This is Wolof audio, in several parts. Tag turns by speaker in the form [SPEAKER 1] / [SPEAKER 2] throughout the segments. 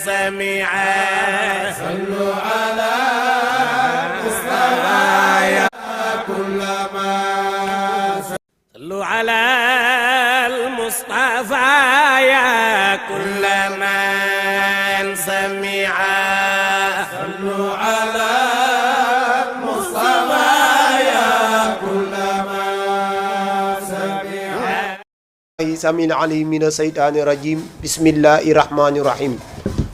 [SPEAKER 1] سميعا
[SPEAKER 2] صلوا على مصطفى يا كل ما
[SPEAKER 1] صلوا على المصطفى يا كل من سميعا
[SPEAKER 2] صلوا على مصطفى يا كل ما سمع
[SPEAKER 3] سميع العليم من الشيطان الرجيم بسم الله الرحمن الرحيم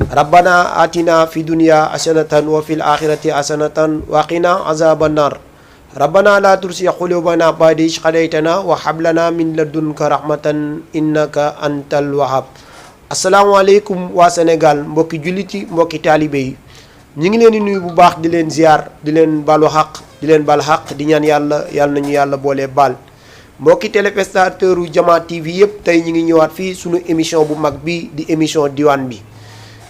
[SPEAKER 3] ربنا آتنا في الدنيا حسنة وفي الآخرة حسنة وقنا عذاب النار ربنا لا تزغ قلوبنا بعد إذ هديتنا وهب لنا من لدنك رحمة إنك أنت الوهاب asalaamaaleykum waa Sénégal mbokki jullit yi mbokki taalibe yi ñu ngi leen di nuyu bu baax di leen ziar di leen balu xaq di leen bal xaq di ñaan yàlla nañu yàlla boole baal mbokki téléspectateur u Jama TV yëpp tey ñu ngi ñëwaat fii suñu émission bu mag bi di émission diwaan bi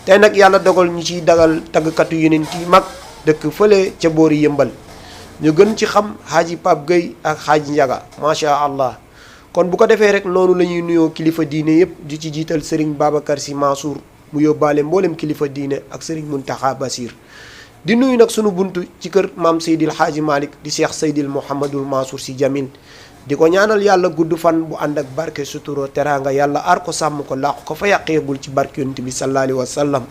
[SPEAKER 3] tey nag yàlla dogal ñu ciy dagal tàggkatu yonent yi mag dëkk fële ca boori yëmbal ñu gën ci xam Xaaji Pape Gueye ak Xaaji Njaga macha allah kon bu ko defee rek noonu la ñuy nuyoo kilifa diine yëpp di ci jiital Serigne Babacar Sy Mansour mu yóbbaale mboolem kilifa diine ak Serigne Mountakha Bassir di nuyu nag sunu buntu ci kër maam Seydil Xaaji Malick di Cheikh Seydil Mouhamadul Mansour Sy Jamil di ko ñaanal yàlla gudd fan bu ànd ak barke suturo teraanga yàlla aar ko sàmm ko làqu ko fa yàqeegul ci barke yonent bi sallallahu alayhi wa sallam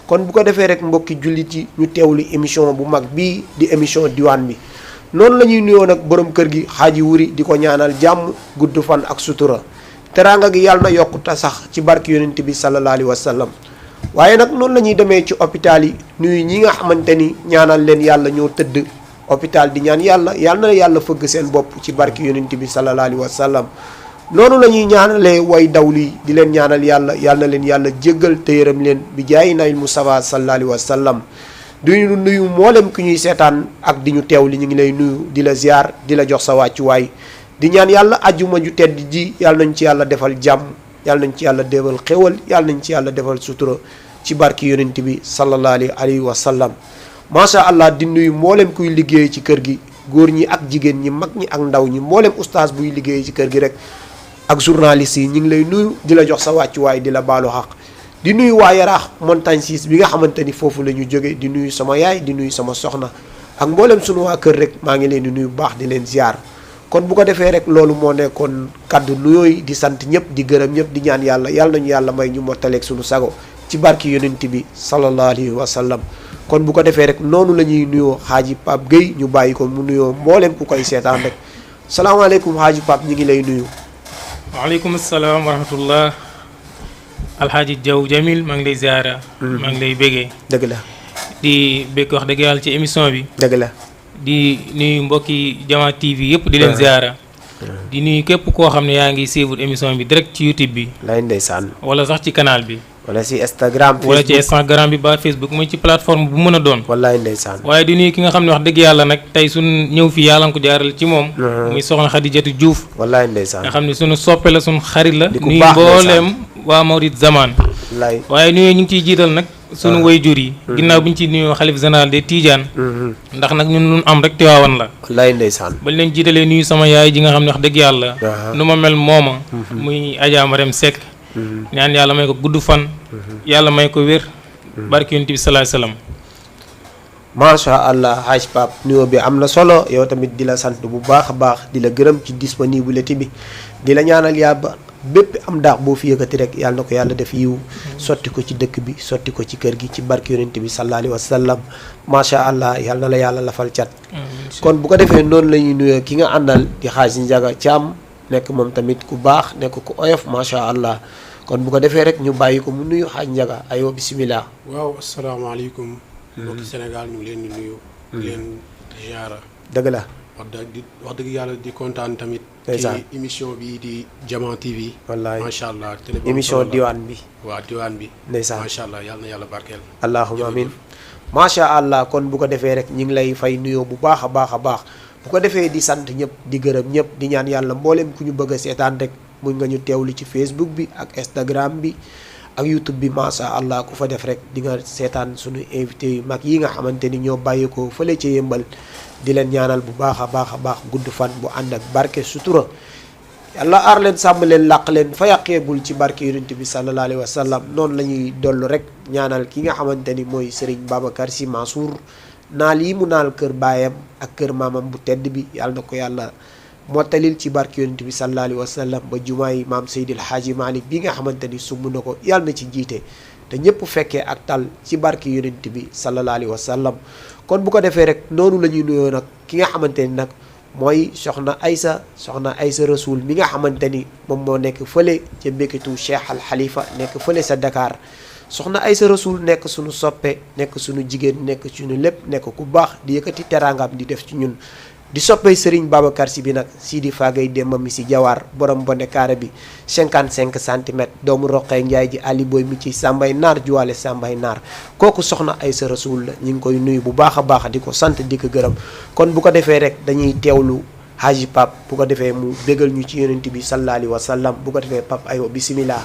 [SPEAKER 3] kon bu ko defee rek mbokki jullit yi ñu teewlu émission bu mag bii di émission diwaan bi noonu la ñuy nuyoo nag borom kër gi xaaji wuri di ko ñaanal jàmm gudd fan ak sutura teraanga gi yàlla na yokku ta sax ci barke yonent bi sallallahu alayhi wa sallam waaye nag noonu la ñuy demee ci hôpital yi nuyu ñi nga xamante ni ñaanal leen yàlla ñoo tëdd hôpital di ñaan yàlla na yàlla fëgg seen bopp ci barke yonent bi sallallahu alayhi wa sallam noonu la ñuy ñaanalee way dawli di leen ñaanal yàlla na leen yàlla jéggal te yërëm leen bi jaayi nabil Mustafa sallallahu alayhi wa sallam duñu nuyu mboolem ki ñuy seetaan ak di ñu teewli ñu ngi lay nuyu di la ziar di la jox sa wàccuwaay di ñaan yàlla ajjuma ju tedd ji yàlla nañ ci yàlla defal jàmm yàlla nañ ci yàlla defal xéwal yàlla nañ ci yàlla defal sutura ci barki yonent bi sallallahu alayhi wa sallam macha allah di nuyu mboolem kuy liggéey ci kër gi góor ñi ak jigéen ñi mag ñi ak ndaw ñi mboolem ustaas buy liggéey ci kër gi rek ak journaliste yi ñu ngi lay nuyu di la jox sa wàccuwaay di la baalu xaq di nuyu waa Yaraax montagne 6 bi nga xamante ni foofu la ñu jóge di nuyu sama yaay di nuyu sama soxna ak mboolem sunu waa kër rek maa ngi leen di nuyu bu baax di leen ziar kon bu ko defee rek loolu moo nekkoon kaddu nuyooy di sant ñëpp di gërëm ñëpp di ñaan yàlla nañu yàlla may ñu mottaleeg sunu sago ci barki yonent bi sallallahu alayhi wa sallam kon bu ko defee rek noonu la ñuy nuyoo Xaaji Pape Gueye ñu bàyyi ko mu nuyoo mboolem ku koy seetaan rek salaamaaleykum Xaaji Pape ñu ngi lay nuyu.
[SPEAKER 4] waaleykum salaam wa rahmatullah alxaaji Jaw Jamil maa ngi lay ziara maa ngi lay bégee
[SPEAKER 3] dëgg la
[SPEAKER 4] di bégg wax dëgg yàlla ci émission bi
[SPEAKER 3] dëgg la
[SPEAKER 4] di nuyu mbokki Jama TV yëpp di leen ziara di nuyu képp koo xam ne yaa ngi suivre émission bi direct ci YouTube bi
[SPEAKER 3] lay ndeysaan
[SPEAKER 4] wala sax ci canal bi
[SPEAKER 3] wala ci Instagram
[SPEAKER 4] wala ci Instagram bi ba Facebook mooy ci plateforme bu mën a doon
[SPEAKER 3] wallaay ndeysaan
[SPEAKER 4] waaye di nuyu ki nga xam ne wax dëgg yàlla nag tey suñ ñëw fii yàlla nga ko jaaral ci moom muy soxna Xadijatu Diouf
[SPEAKER 3] wallaay ndeysaan nga
[SPEAKER 4] xam ne suñu soppe la suñu xarit la nuyu
[SPEAKER 3] baax
[SPEAKER 4] mbooleem waa Mawrid Zaman
[SPEAKER 3] wallaay
[SPEAKER 4] waaye nuyu ñu ngi ciy jiital nag sunu wayjur yi ginnaaw bi ñu ci nuyu xalif général de Tidiane ndax nag ñun lu am rek Tiwaawan la
[SPEAKER 3] wallaay ndeysaan
[SPEAKER 4] bañ leen jiitalee nuyu sama yaay ji nga xam ne wax dëgg yàlla nu ma mel mooma muy Adja Marème Seck ñaan yàlla may ko gudd fan yàlla may ko wér barki yonent bi salaay salaam
[SPEAKER 3] macha allah Haaj Pape nuyoo bi am na solo yow tamit di la sant bu baax a baax di la gërëm ci disponibilité bi di la ñaanal yàlla bépp am daax boo fi yëkkati rek yàlla na ko yàlla def yiw sotti ko ci dëkk bi sotti ko ci kër gi ci barki yonent bi sallallahu alayhi wa sallam macha allah yàlla na la yàlla lafal cat kon bu ko defee noonu la ñuy nuyoo ki nga àndal di Xaaji Njaga Caam nekk moom tamit ku baax nekk ku oyof macha allah kon bu ko defee rek ñu bàyyi ko mu nuyu Xaaji Njaga aywa bisimilah.
[SPEAKER 5] waaw asalaamaaleykum. mbokki Sénégal ñu ngi leen di nuyu. di leen ziara.
[SPEAKER 3] dëgg la.
[SPEAKER 5] wax dëgg yàlla di kontaan tamit. ci émission bi di Jama TV.
[SPEAKER 3] wallaay
[SPEAKER 5] macha allah.
[SPEAKER 3] émission diwaan bi.
[SPEAKER 5] waaw diwaan bi.
[SPEAKER 3] ndeysaan
[SPEAKER 5] macha allah yàlla na yàlla barkeel.
[SPEAKER 3] allahumma amin macha allah kon bu ko defee rek ñu ngi lay fay nuyoo bu baax a baax a baax bu ko defee di sant ñëpp di gërëm ñëpp di ñaan yàlla mboolem ku ñu bëgg a seetaan rek mun nga ñu teewlu ci Facebook bi ak Instagram bi ak YouTube bi macha allah ku fa def rek di nga seetaan suñu invité yu mag yi nga xamante ni ñoo bàyyeekoo fële ca yëmbal di leen ñaanal bu baax a baax a baax gudd fan bu ànd ak barke sutura yàlla aar leen sàmm leen làq leen fa yàqeegul ci barke yonent bi sallallahu alayhi wa sallam. noonu la ñuy dollu rek ñaanal ki nga xamante ni mooy Serigne Babacar Sy Mansour naal yi mu naal kër baayam ak kër maamam bu tedd bi yàlla na ko yàlla mottalil ci barke yonent bi sallallahu alayhi wa sallam ba jumaay maam Seydil Hadji Malick bi nga xamante ni sumb na ko yàlla na ci jiite te ñëpp fekkee ak tal ci barke yonent bi sallallahu alayhi wa sallam. kon bu ko defee rek noonu la ñuy nuyoo nag ki nga xamante ni nag mooy soxna Aysa Rasoul mi nga xamante ni moom moo nekk fële ca mbékkitu Cheikh Al Khalifa nekk fële sa Dakar soxna Aysa Rasoul nekk suñu soppe nekk suñu jigéen nekk suñu lépp nekk ku baax di yëkkati teraangam di def ci ñun di soppee Serigne Babacar Sy bi nag Sidi Fagay Demba mi si jawaar borom bonde carré bi 55 centimètres doomu Roqee Njaay ji Ali Boy mi ci Sambay Naar juwaale Sambay Naar kooku soxna Aysa Rasoul la ñu ngi koy nuyu bu baax a baax di ko sant di ko gërëm kon bu ko defee rek dañuy teewlu Haji Pape bu ko defee mu bégal ñu ci yonent bi sallallahu alayhi wa sallam bu ko defee Pape aywa bismillah.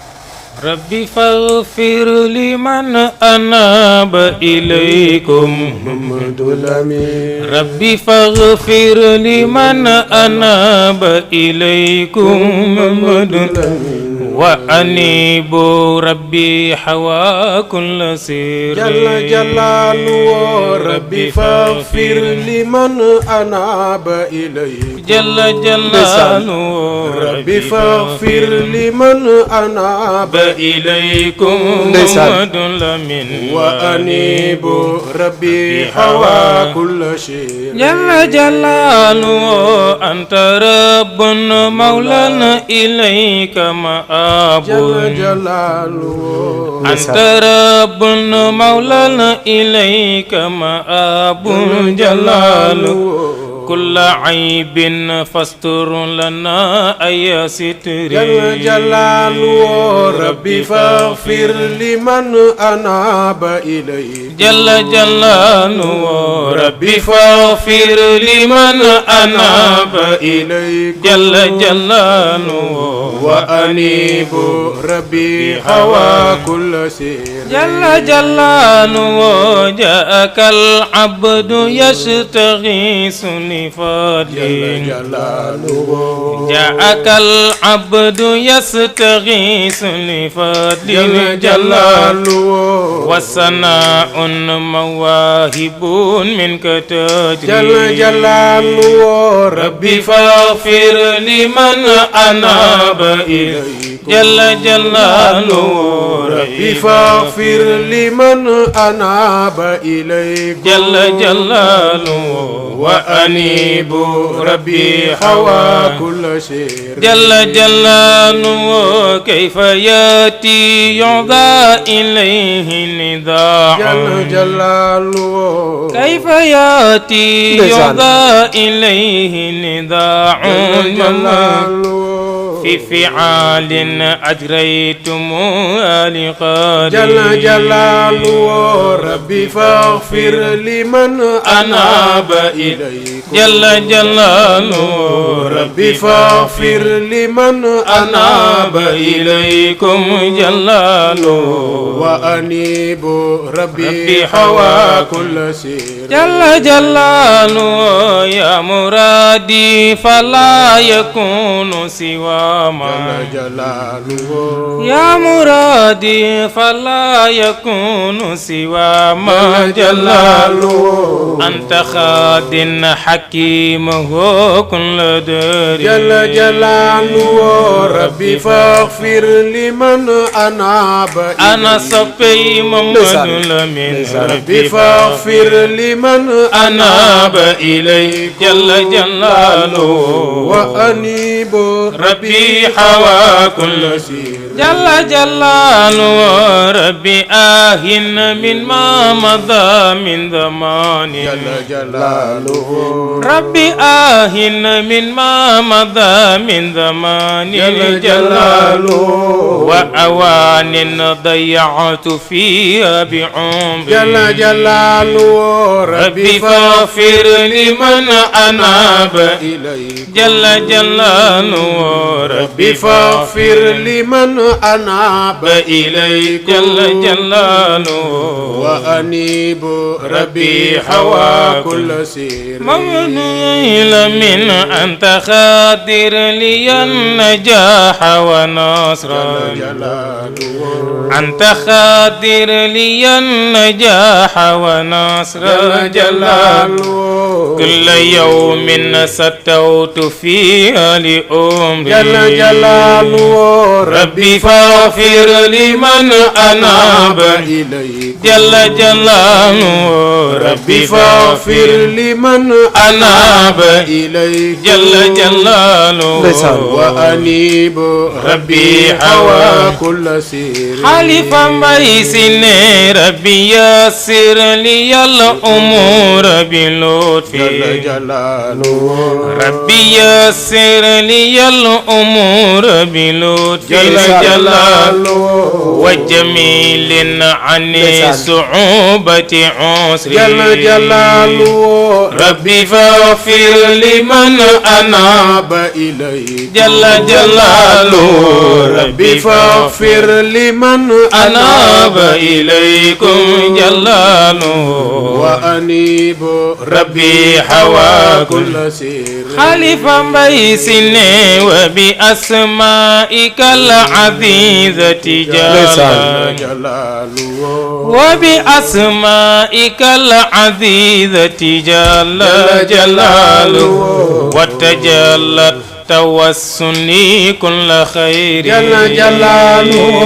[SPEAKER 4] rabbi faghfir liman anaba ilaykum
[SPEAKER 2] Mamadou Lamine
[SPEAKER 4] rabbi faghfir liman anaba ilaykum Mamadou Lamine wa anibu rabbi hawa kulla sirri
[SPEAKER 2] jalla jalaaluhu rabbi faghfir liman anaba ilaykum
[SPEAKER 4] jalla jalaaluhu
[SPEAKER 2] rabbi faghfir liman anaba
[SPEAKER 4] ilaykum Mamadou Lamine
[SPEAKER 2] wa anibu rabbi hawa kulla shay
[SPEAKER 4] jalla jalaaluhu anta rabbun mawlana ilayka ma'abun
[SPEAKER 2] jalla jalaaluhu
[SPEAKER 4] anta rabbun mawlana ilayka ma'abun jalaaluhu كل عيب فاستر لنا أي ستر
[SPEAKER 2] جل جلاله ربي فاغفر لمن أناب إليه
[SPEAKER 4] جل جلاله ربي فاغفر لمن أناب
[SPEAKER 2] إليك
[SPEAKER 4] جل جلاله
[SPEAKER 2] وأنيب ربي حوى كل سير
[SPEAKER 4] جل جلاله جاءك العبد يستغيث لفضل جاءك العبد يستغيث لفضل جلاله والثناء مواهب منك تجري
[SPEAKER 2] جل جلاله
[SPEAKER 4] ربي فاغفر لمن أناب إليك جل جلاله
[SPEAKER 2] ربي فاغفر لمن أناب إليك
[SPEAKER 4] جل جلاله
[SPEAKER 2] وأنيب ربي حوى كل شيء
[SPEAKER 4] جل جلاله كيف يأتي يعضى إليه نداع
[SPEAKER 2] جل جلاله
[SPEAKER 4] كيف يأتي يعضى إليه نداع في فعال أجريتم لقادر
[SPEAKER 2] جل جلاله ربي فاغفر لمن أناب إليك
[SPEAKER 4] جل جلاله
[SPEAKER 2] ربي فاغفر لمن
[SPEAKER 4] أناب إليكم جلاله
[SPEAKER 2] وأنيب ربي حوى كل سير
[SPEAKER 4] جل جلاله يا مرادي فلا يكون سوى ما
[SPEAKER 2] جلاله
[SPEAKER 4] يا مرادي فلا يكون سوى ما جلاله أنت خاد حكيمه كل دار
[SPEAKER 2] جل جلاله ربي فاغفر لمن أناب
[SPEAKER 4] أنا صفي محمد لمن
[SPEAKER 2] ربي فاغفر لمن
[SPEAKER 4] أناب إليك جل جلاله
[SPEAKER 2] وأنيب
[SPEAKER 4] ربي حوى كل
[SPEAKER 2] سير
[SPEAKER 4] جل جلاله ربي آهن من ما مضى من زمان
[SPEAKER 2] جل جلاله
[SPEAKER 4] ربي آهن من ما مضى من زمان
[SPEAKER 2] جل جلاله
[SPEAKER 4] وأوان ضيعت فيها بعمري
[SPEAKER 2] جل جلاله
[SPEAKER 4] ربي فاغفر لمن أناب
[SPEAKER 2] إليك
[SPEAKER 4] جل جلاله
[SPEAKER 2] ربي فاغفر لمن أناب إليك
[SPEAKER 4] جل جلاله
[SPEAKER 2] وأنيب ربي حوى كل سير
[SPEAKER 4] ممنوع من أنت خادر لي النجاح ونصر أنت خادر لي النجاح ونصر جلاله كل يوم ستوت فيها لأمري
[SPEAKER 2] جل جلاله
[SPEAKER 4] ربي فاغفر لمن أناب
[SPEAKER 2] إليك
[SPEAKER 4] جل جلاله
[SPEAKER 2] ربي فاغفر لمن
[SPEAKER 4] أناب
[SPEAKER 2] إليك
[SPEAKER 4] جل جلاله
[SPEAKER 2] وأنيب
[SPEAKER 4] ربي
[SPEAKER 2] حوى كل سير
[SPEAKER 4] حليفا بيسن ربي يسر لي الأمور بلطف
[SPEAKER 2] جل جلاله
[SPEAKER 4] ربي يسر لي الأمور بلطف
[SPEAKER 2] جل جلاله
[SPEAKER 4] وجميل عن صعوبة عسري
[SPEAKER 2] جل جلاله
[SPEAKER 4] ربي فاغفر لمن
[SPEAKER 2] أناب إليك
[SPEAKER 4] جل جلاله
[SPEAKER 2] ربي فاغفر لمن
[SPEAKER 4] أناب إليكم جلاله
[SPEAKER 2] وأنيب
[SPEAKER 4] ربي حوى
[SPEAKER 2] كل سير
[SPEAKER 4] خليفا بيسن وبأسمائك العزيزة جلاله
[SPEAKER 2] جلاله
[SPEAKER 4] وبأسمائك العزيزة جل جلاله وتجلت توسني كل خير
[SPEAKER 2] جل جلاله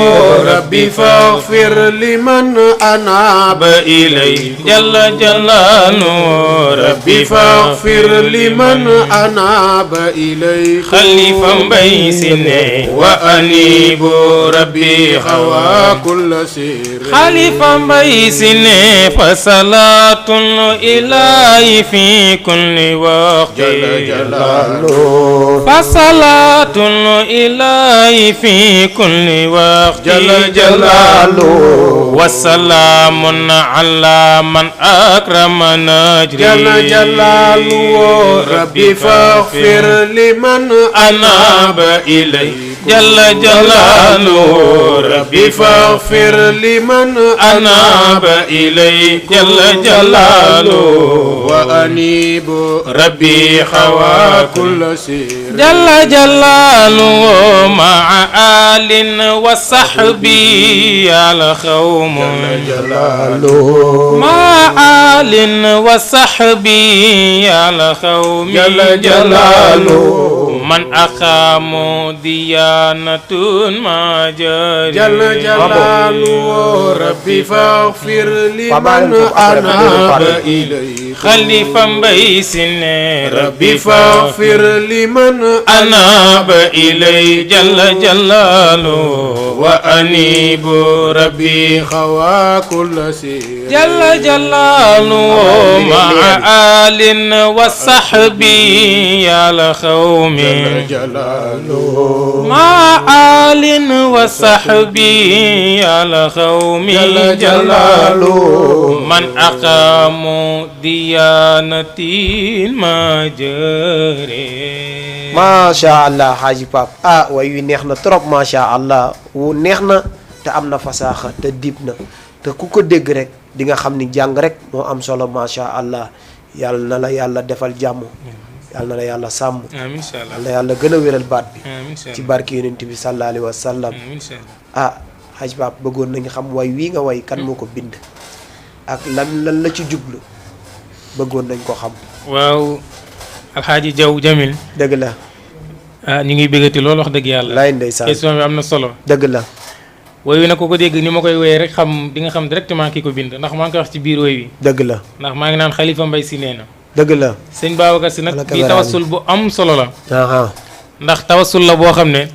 [SPEAKER 2] ربي فاغفر لمن أناب
[SPEAKER 4] إليه جل جلاله
[SPEAKER 2] ربي فاغفر لمن أناب إليك
[SPEAKER 4] خليفا بيسني
[SPEAKER 2] وأنيب ربي حوى كل سير
[SPEAKER 4] خليفا بيسني فصلاة الإله في كل وقت
[SPEAKER 2] جل جلاله
[SPEAKER 4] فصلاة الإله في كل وقت
[SPEAKER 2] جل جلاله
[SPEAKER 4] والسلام على من أكرم نجري
[SPEAKER 2] جل جلاله ربي فاغفر لمن
[SPEAKER 4] أناب إليه جل جلاله
[SPEAKER 2] ربي فاغفر لمن
[SPEAKER 4] أناب إليه جل جلاله
[SPEAKER 2] وأنيب
[SPEAKER 4] ربي حوى
[SPEAKER 2] كل سير
[SPEAKER 4] جل جلاله مع آل وصحبي على خوم
[SPEAKER 2] جلاله
[SPEAKER 4] مع آل وصحبي على خوم
[SPEAKER 2] جل جلاله
[SPEAKER 4] من أقاموا ديانة ما جري
[SPEAKER 2] جل جلاله ربي فاغفر لمن أناب إليك
[SPEAKER 4] خليفا بيسن
[SPEAKER 2] ربي فاغفر لمن
[SPEAKER 4] أناب إليه جل جلاله
[SPEAKER 2] وأنيب ربي خوى كل سير
[SPEAKER 4] جل جلاله مع آل وصحبي على خوم
[SPEAKER 2] جلاله
[SPEAKER 4] مع آل وصحبي على خوم
[SPEAKER 2] جل جلاله
[SPEAKER 4] من أقاموا ديانة ما جري
[SPEAKER 3] macha allah Haji Pape way wi neex na trop macha allah wu neex na te am na fasaaxa te dib na te ku ko dégg rek di nga xam ni jàng rek moo am solo macha allah yàlla na la yàlla defal jàmm yàlla na la yàlla sàmm
[SPEAKER 4] amiin incha allah
[SPEAKER 3] yàlla na yàlla gën a wéral baat bi
[SPEAKER 4] amiin incha
[SPEAKER 3] ci
[SPEAKER 4] allah
[SPEAKER 3] barke yonent bi sallallahu alayhi wa sallam
[SPEAKER 4] amiin incha allah
[SPEAKER 3] Haji Pape bëggoon nañu xam way wii nga way kan moo ko bind ak lan la ci jublu bëggoon nañ ko xam.
[SPEAKER 4] waaw alxaaji Jaw Jamil
[SPEAKER 3] dëgg la.
[SPEAKER 4] ñu ngi bëggati loolu wax dëgg yàlla.
[SPEAKER 3] laay ndeysaan
[SPEAKER 4] question bi am na solo.
[SPEAKER 3] dëgg la.
[SPEAKER 4] woy wi nag ko dégg ni ma koy woyee rek xam di nga xam directement ki ko bind ndax maa ngi koy wax ci biir woy wi.
[SPEAKER 3] dëgg la.
[SPEAKER 4] ndax maa ngi naan Xalifa Mbay Si nee na.
[SPEAKER 3] dëgg la.
[SPEAKER 4] sëñ Babacar Si nag bi tawassul bu am solo la. ndax tawassul la boo xam ne.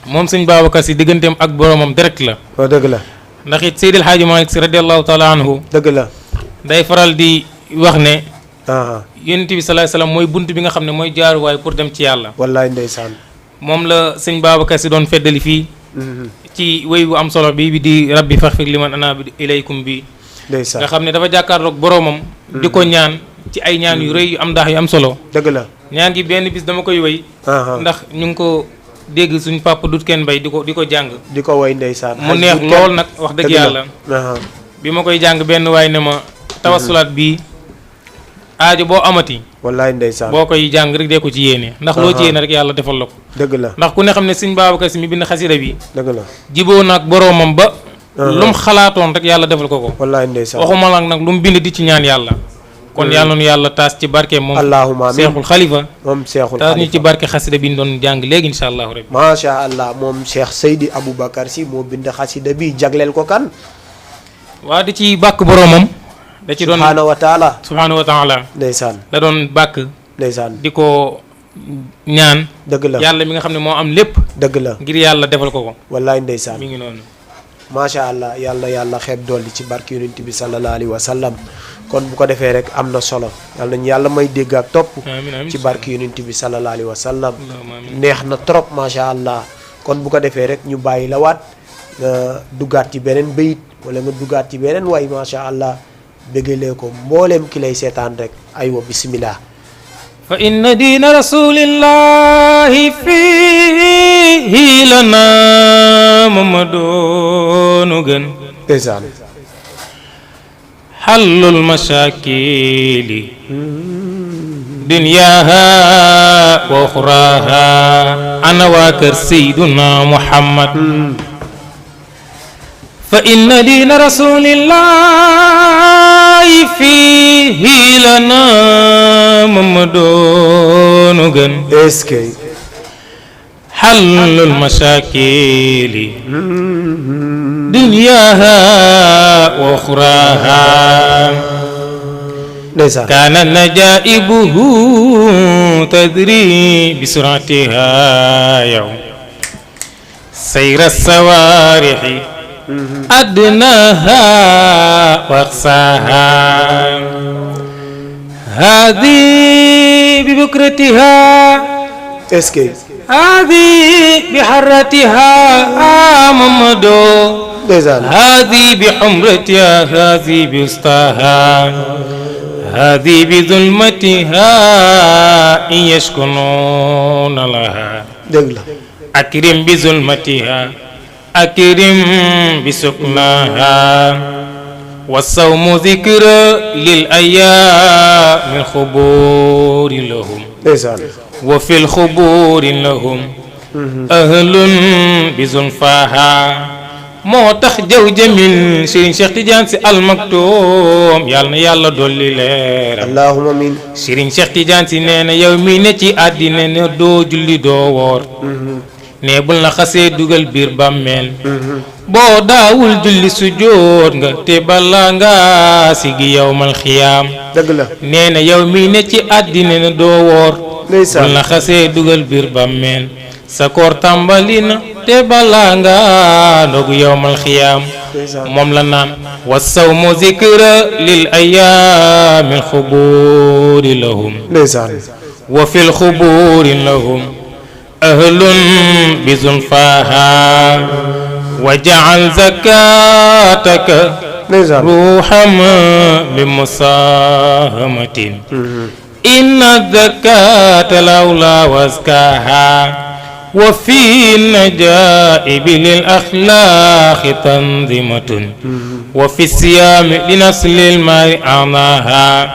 [SPEAKER 4] moom sëñ Babacar Si digganteem ak boromam direct la.
[SPEAKER 3] waaw dëgg la.
[SPEAKER 4] ndax it Seydil Hadji Malick Si radiyallahu taala anhu.
[SPEAKER 3] dëgg la.
[SPEAKER 4] day faral di wax ne. yonent bi salaay salaam mooy bunt bi nga xam ne mooy jaaruwaay pour dem ci yàlla.
[SPEAKER 3] wallaay ndeysaan.
[SPEAKER 4] moom la sëñ Babacar Si doon feddali fii. ci wéy bu am solo bi di rabbi faghfir liman anaba ilaykum bi.
[SPEAKER 3] ndeysaan
[SPEAKER 4] nga xam ne dafa jàkkaarloog boromam. di ko ñaan ci ay ñaan yu rëy yu am ndax yu am solo.
[SPEAKER 3] dëgg la.
[SPEAKER 4] ñaan gi benn bis dama koy wéy. ndax ñu ngi ko dégg suñ papa dut kenn bay di ko jàng.
[SPEAKER 3] di ko woy ndeysaan.
[SPEAKER 4] mu neex lool nag wax dëgg yàlla. bi ma koy jàng benn waay ne ma tawasulaat bii aajo boo amati.
[SPEAKER 3] wallaay ndeysaan
[SPEAKER 4] boo koy jàng rek dee ko ci yéene. ndax loo ci yéene rek yàlla defal la ko.
[SPEAKER 3] dëgg la
[SPEAKER 4] ndax ku ne xam ne sëñ Babacar Si mi bind xasida bi.
[SPEAKER 3] dëgg la
[SPEAKER 4] jiboo nag boroomam ba. lu mu xalaatoon rek yàlla defal ko ko.
[SPEAKER 3] wallaay ndeysaan
[SPEAKER 4] waxuma la nag lu mu bind di ci ñaan yàlla. kon yàlla nu yàlla taas ci barke moom.
[SPEAKER 3] allahumma amiin
[SPEAKER 4] seexul xalifa.
[SPEAKER 3] moom seexul
[SPEAKER 4] taas
[SPEAKER 3] xalifa
[SPEAKER 4] ñu ci barke xasida bi ñu doon jàng léegi incha allahu rabbi.
[SPEAKER 3] macha allah moom Cheikh Seydi Aboubacar Sy moo bind xasida bi jagleel ko kan.
[SPEAKER 4] waa di ci bàkk boroomam. da ci doon
[SPEAKER 3] subhaanahu wa taala.
[SPEAKER 4] subhaanahu wa taala.
[SPEAKER 3] ndeysaan
[SPEAKER 4] da doon bàkk.
[SPEAKER 3] ndeysaan
[SPEAKER 4] di ko ñaan.
[SPEAKER 3] dëgg la
[SPEAKER 4] yàlla mi nga xam ne moo am lépp.
[SPEAKER 3] dëgg la
[SPEAKER 4] ngir yàlla defal ko ko.
[SPEAKER 3] wallaay ndeysaan
[SPEAKER 4] mi ngi noonu.
[SPEAKER 3] macha allah yàlla xeeb dolli ci barki yonent bi sallallahu alayhi wa sallam kon bu ko defee rek am na solo yàlla nañu yàlla may dégg ak topp.
[SPEAKER 4] amiin
[SPEAKER 3] ci barki yonent bi sallallahu alayhi wa sallam.
[SPEAKER 4] amiin
[SPEAKER 3] neex na trop macha allah kon bu ko defee rek ñu bàyyi la waat nga duggaat ci beneen bayit wala nga duggaat ci beneen way macha allah bëggalee ko mbooleem ki lay seetaan rek aywa bismillah.
[SPEAKER 4] fa inna diina rasulillahi fiihi lana mamadoonu gën
[SPEAKER 3] ndeysaan
[SPEAKER 4] xallul mashaakili dunyaha wa uxraha ana waa kër sayduna muhammad fa inna diina rasulillahi fiihi lana mamadoonu gën
[SPEAKER 3] est-ce que
[SPEAKER 4] xallul mashaakili dunyaha wa uxraha
[SPEAKER 3] ndeysaan
[SPEAKER 4] kaana najaibuhu tadri bi suratiha yow sayra sawaarixi adnaha wa aqsaha hadi bi bukratiha
[SPEAKER 3] est-ce que
[SPEAKER 4] هذه بحرتها ممدو
[SPEAKER 3] ndeysaan
[SPEAKER 4] هذه بحمرتها هذه بوسطها هذه بظلمتها إن يسكنون لها
[SPEAKER 3] dëgg la
[SPEAKER 4] أكرم بظلمتها أكرم بسكنها والصوم ذكر للأيام الخبور لهم
[SPEAKER 3] ndeysaan
[SPEAKER 4] وفي الخبور لهم أهل بزلفاها moo tax jaw jamil Serigne Cheikh Tidiane Sy Al Maktoum yàlla na yàlla dolli leeram
[SPEAKER 3] allahumma amin
[SPEAKER 4] Serigne Cheikh Tidiane Sy nee na yow mii ne ci àddina ne doo julli doo woor ne bul na xasee dugal biir bàmmeel boo daawul julli su jóot nga te balaa nga sigi yawmal xiyaam
[SPEAKER 3] dëgg la
[SPEAKER 4] nee na yow mii ne ci àddina ne doo woor
[SPEAKER 3] ndeysaan
[SPEAKER 4] bul na xasee dugal biir bàmmeel sa koor tàmbali na te balaa nga ndogu yawmal xiyaam moom la naan wa sawmu zikra lil ayaami alxubuuri lahum
[SPEAKER 3] ndeysaan
[SPEAKER 4] wa fil xubuuri lahum ahlun bi zulfaha wa jacal zakataka
[SPEAKER 3] ndeysaan
[SPEAKER 4] ruuxam bi musaahamatin inna zakata lawla waskaha وفي النجائب للأخلاق تنظيمة وفي الصيام لنسل الماء أعناها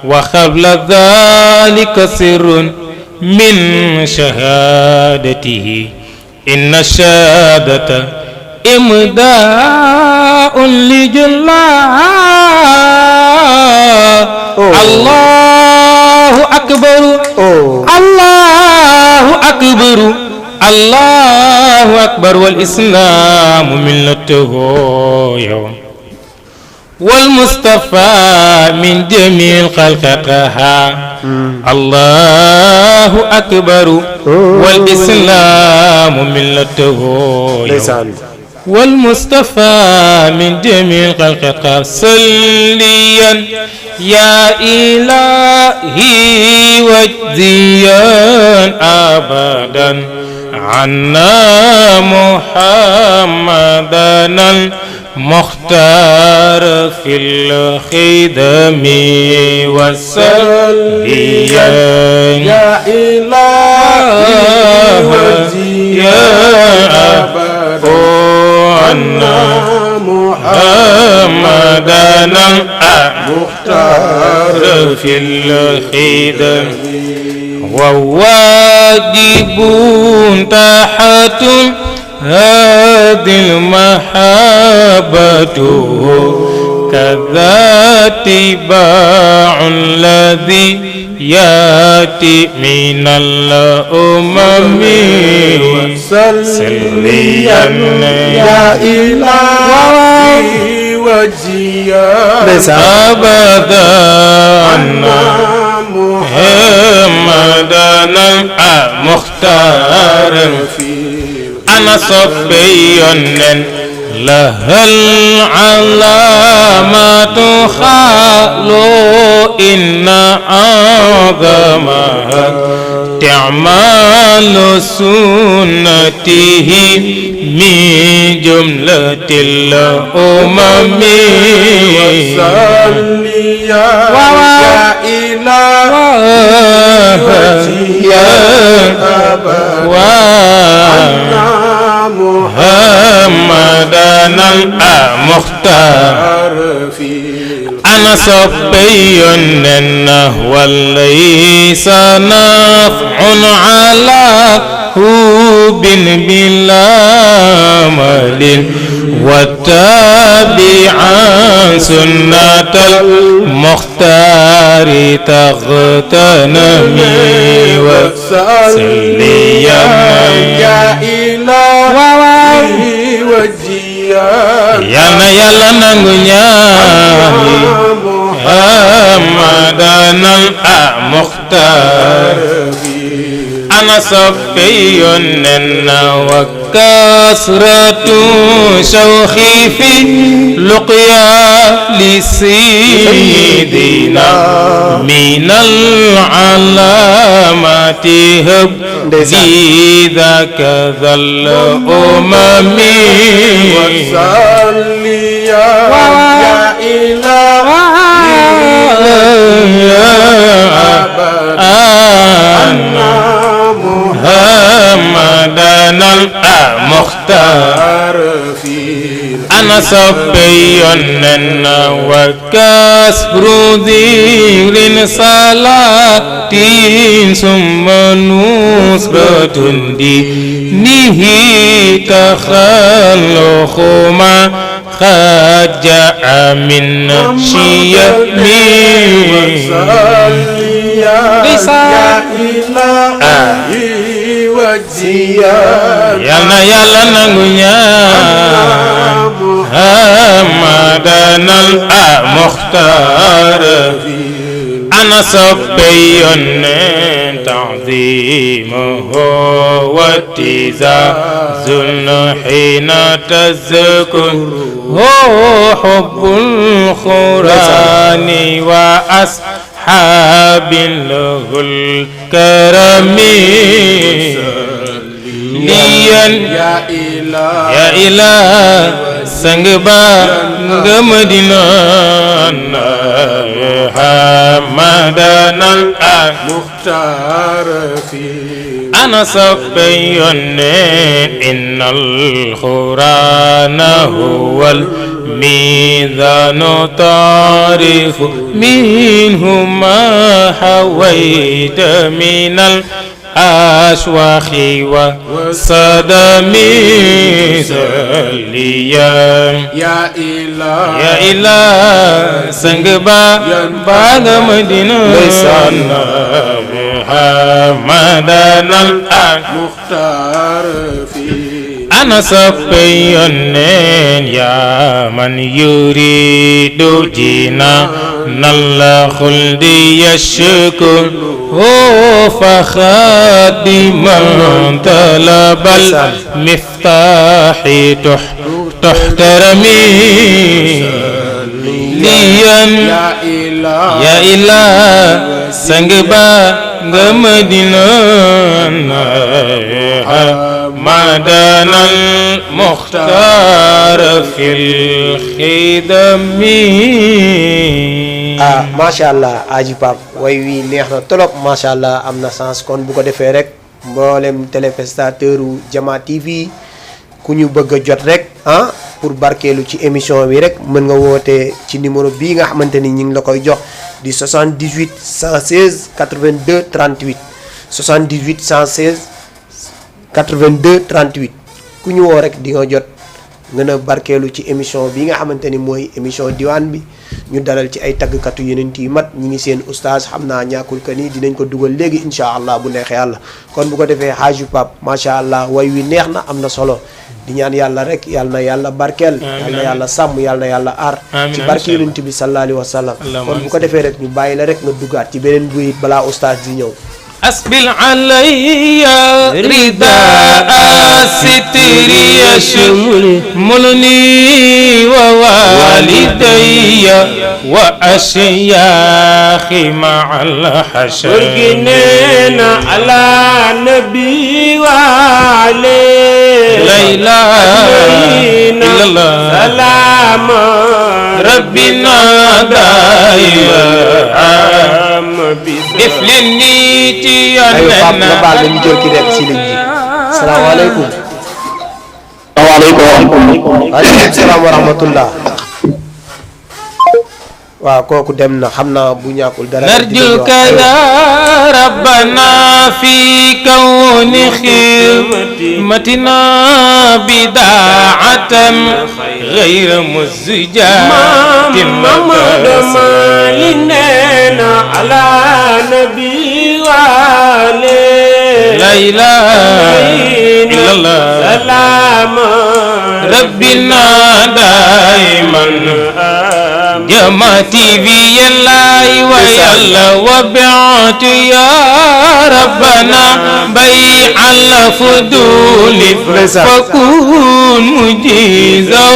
[SPEAKER 4] وقبل ذلك سر من شهادته إن الشهادة إمداء لجلاه الله أكبر الله أكبر الله أكبر والإسلام ملته يوم والمصطفى من جميع خلقها الله أكبر والإسلام ملته يوم والمصطفى من جميع خلقها صليا يا إلهي واجزيا أبدا عنا محمدا المختار في الخدم وسليا
[SPEAKER 2] يا إله
[SPEAKER 4] يا أنا محمدنا المختار في الخدم وواجب تحت هذه المحبة كذا اتباع الذي ياتي من الأمم
[SPEAKER 2] صليا يا إلهي وجيا
[SPEAKER 4] أبدا محمدنا المختار أنا صبي لها العلامات خالو إن أعظمها تعمال سنته من جملة الأمم
[SPEAKER 2] صليا يا إلهي
[SPEAKER 4] يا محمدنا المختار أنا صبي وليس نفع على هوب بلا مال واتبعا سنة المختار تغتنمي وسليا
[SPEAKER 2] يا إلهي وجيا
[SPEAKER 4] يلا نغنيا محمدنا المختار أنا صبي وكسرة شوخي في لقيا لسيدنا من العلامات هبزي ذاك ذا الأمم
[SPEAKER 2] وصليا يا إلهي
[SPEAKER 4] يا محمدنا المختار أنا صبي وكسر ذكر صلاة ثم نصرة دينه تخلق ما قد جاء من شيمي
[SPEAKER 2] يا إلهي وجيا
[SPEAKER 4] يلا نغنيا محمدنا المختار أنا صبي تعظيمه واتزاز حين تذكر حب القرآن وأصحاب له الكرم
[SPEAKER 2] يا
[SPEAKER 4] إله سنغبا غمدنا محمدنا
[SPEAKER 2] المختار
[SPEAKER 4] أنا صبي إن القرآن هو الميزان تعرف منه ما حويت من الأشواخ والصدم سليا
[SPEAKER 2] يا
[SPEAKER 4] إله سنغبا باغ مدينة محمدنا
[SPEAKER 2] المختار
[SPEAKER 4] أنا صبي يا من يريد جنان الخلد يشكر فخادما طلب المفتاح تحترمي ليا يا إله سنغبا غمدنا محمدنا المختار في الخدم.
[SPEAKER 3] macha allah aji Pape way wi neex na trop macha allah am na sens kon bu ko defee rek mboolem téléspectateur u Jama TV ku ñu bëgg a jot rek pour barkeelu ci émission bi rek mën nga woote ci numéro bii nga xamante ni ñu ngi la koy jox di 78 116 82 38 78 116 82 38 ku ñu woo rek di nga jot ngeen a barkeelu ci émission bi nga xamante ni mooy émission diwaan bi ñu dalal ci ay tàggkatu yeneen yi mat ñi ngi seen oustaz xam naa ñàkkul que ni dinañ ko dugal léegi incha allah bu neexee yàlla kon bu ko defee Haji Pape macha allah way wi neex na am na solo di ñaan yàlla rek yàlla na yàlla barkeel yàlla na yàlla sàmm yàlla na yàlla aar ci barke yonent bi sallallahu alayhi wa sallam kon bu ko defee rek ñu bàyyi la rek nga duggaat ci beneen buyit balaa oustaz di ñëw
[SPEAKER 4] أسبل علي رداء ستر يشملني ووالدي وأشياخي مع الحشر
[SPEAKER 1] ورقنينا على نبي وعليه
[SPEAKER 4] لا إله إلا الله
[SPEAKER 1] سلام
[SPEAKER 4] ربنا دائما إفلني
[SPEAKER 3] aywa Pape nga baal ñu jël ki nekk si ligne bi salaamaaleykum. waaleykum salaam wa rahmatullah. waaw kooku dem na xam naa bu ñàkkul dara.
[SPEAKER 4] narjuka ya rabbana fi kawni xidmatina bidaatan ghayra muzjatin
[SPEAKER 1] لنا على نبي وعليه
[SPEAKER 4] لا إله إلا الله
[SPEAKER 1] سلام
[SPEAKER 4] ربنا دائما جمعتي في الله ويلا وبعت يا ربنا بيع الفضول فكون مجيزا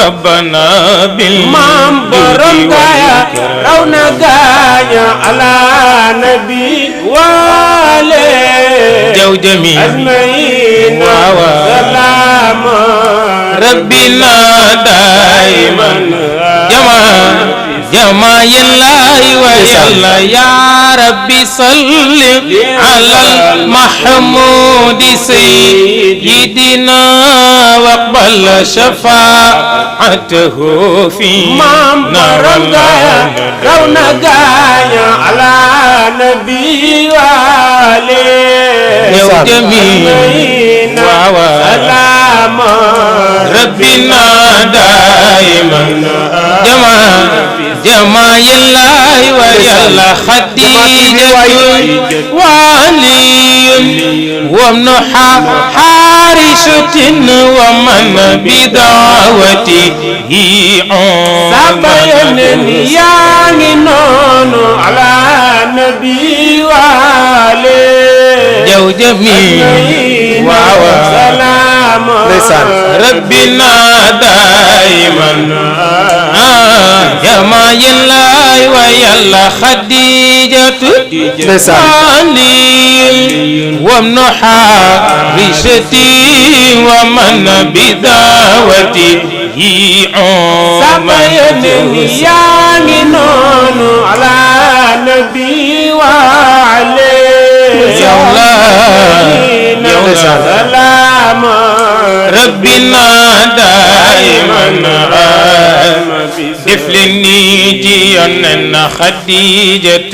[SPEAKER 4] ربنا
[SPEAKER 1] بالمام برمكايا رونا غايا على نبي وعليه
[SPEAKER 4] جو جميل
[SPEAKER 1] أجمعين سلام
[SPEAKER 4] ربنا دائما جمع الله ويلا يا ربي صل على المحمود سيدنا واقبل شفاعته فينا
[SPEAKER 1] رونا غايا على نبي وعليه
[SPEAKER 4] جميل
[SPEAKER 1] سلام
[SPEAKER 4] ربنا دائما جمع الله ويلا خديجة وعلي وابن حارشة ومن بدعوته
[SPEAKER 1] سبين يا نون على نبي وعليه
[SPEAKER 4] جو جميل
[SPEAKER 1] سلام
[SPEAKER 4] ربنا دائما جمع الله ويلا خديجة وعلي وابن حارشة ومن بدعوته
[SPEAKER 1] سبين يا نون على نبي وعليه سلام
[SPEAKER 4] ربنا دائما طفلني جيانا خديجة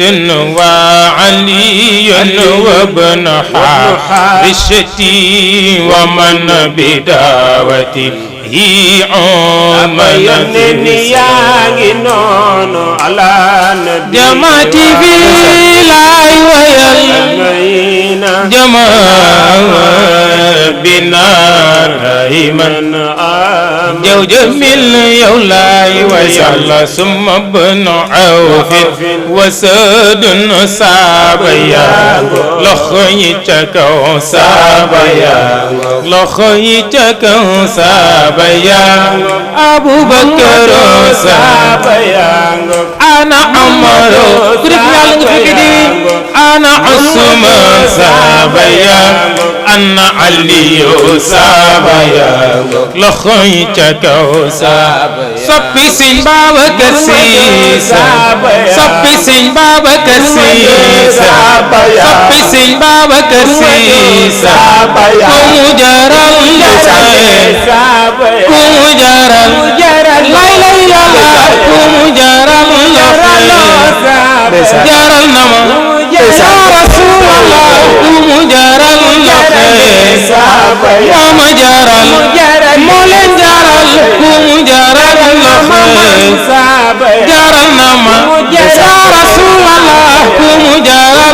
[SPEAKER 4] وعلي وابن حارشة ومن بدعوته جمعتي في لاي ويل جمع بنا دائما جو جميل يولاي ويلا ثم ابن عوف وسد سابيا لخي تكو سابيا لخي تكو سابيا أبو بكر سابيا ana amaro ku def yàlla nga fekk di ana Usman saaba yaa ana Aliyu saaba yaa loxo yi ca kaw saaba soppi Sëñ Babacar Si soppi Sëñ Babacar Si soppi Sëñ Babacar Si ku mu jaral ku mu jaral lay lay yàlla ku mu jaral jaral na ma ya Rasulallah ku mu jaral moo ma jaral moo leen jaral ku mu jaral jaral na ma ya Rasulallah ku mu jaral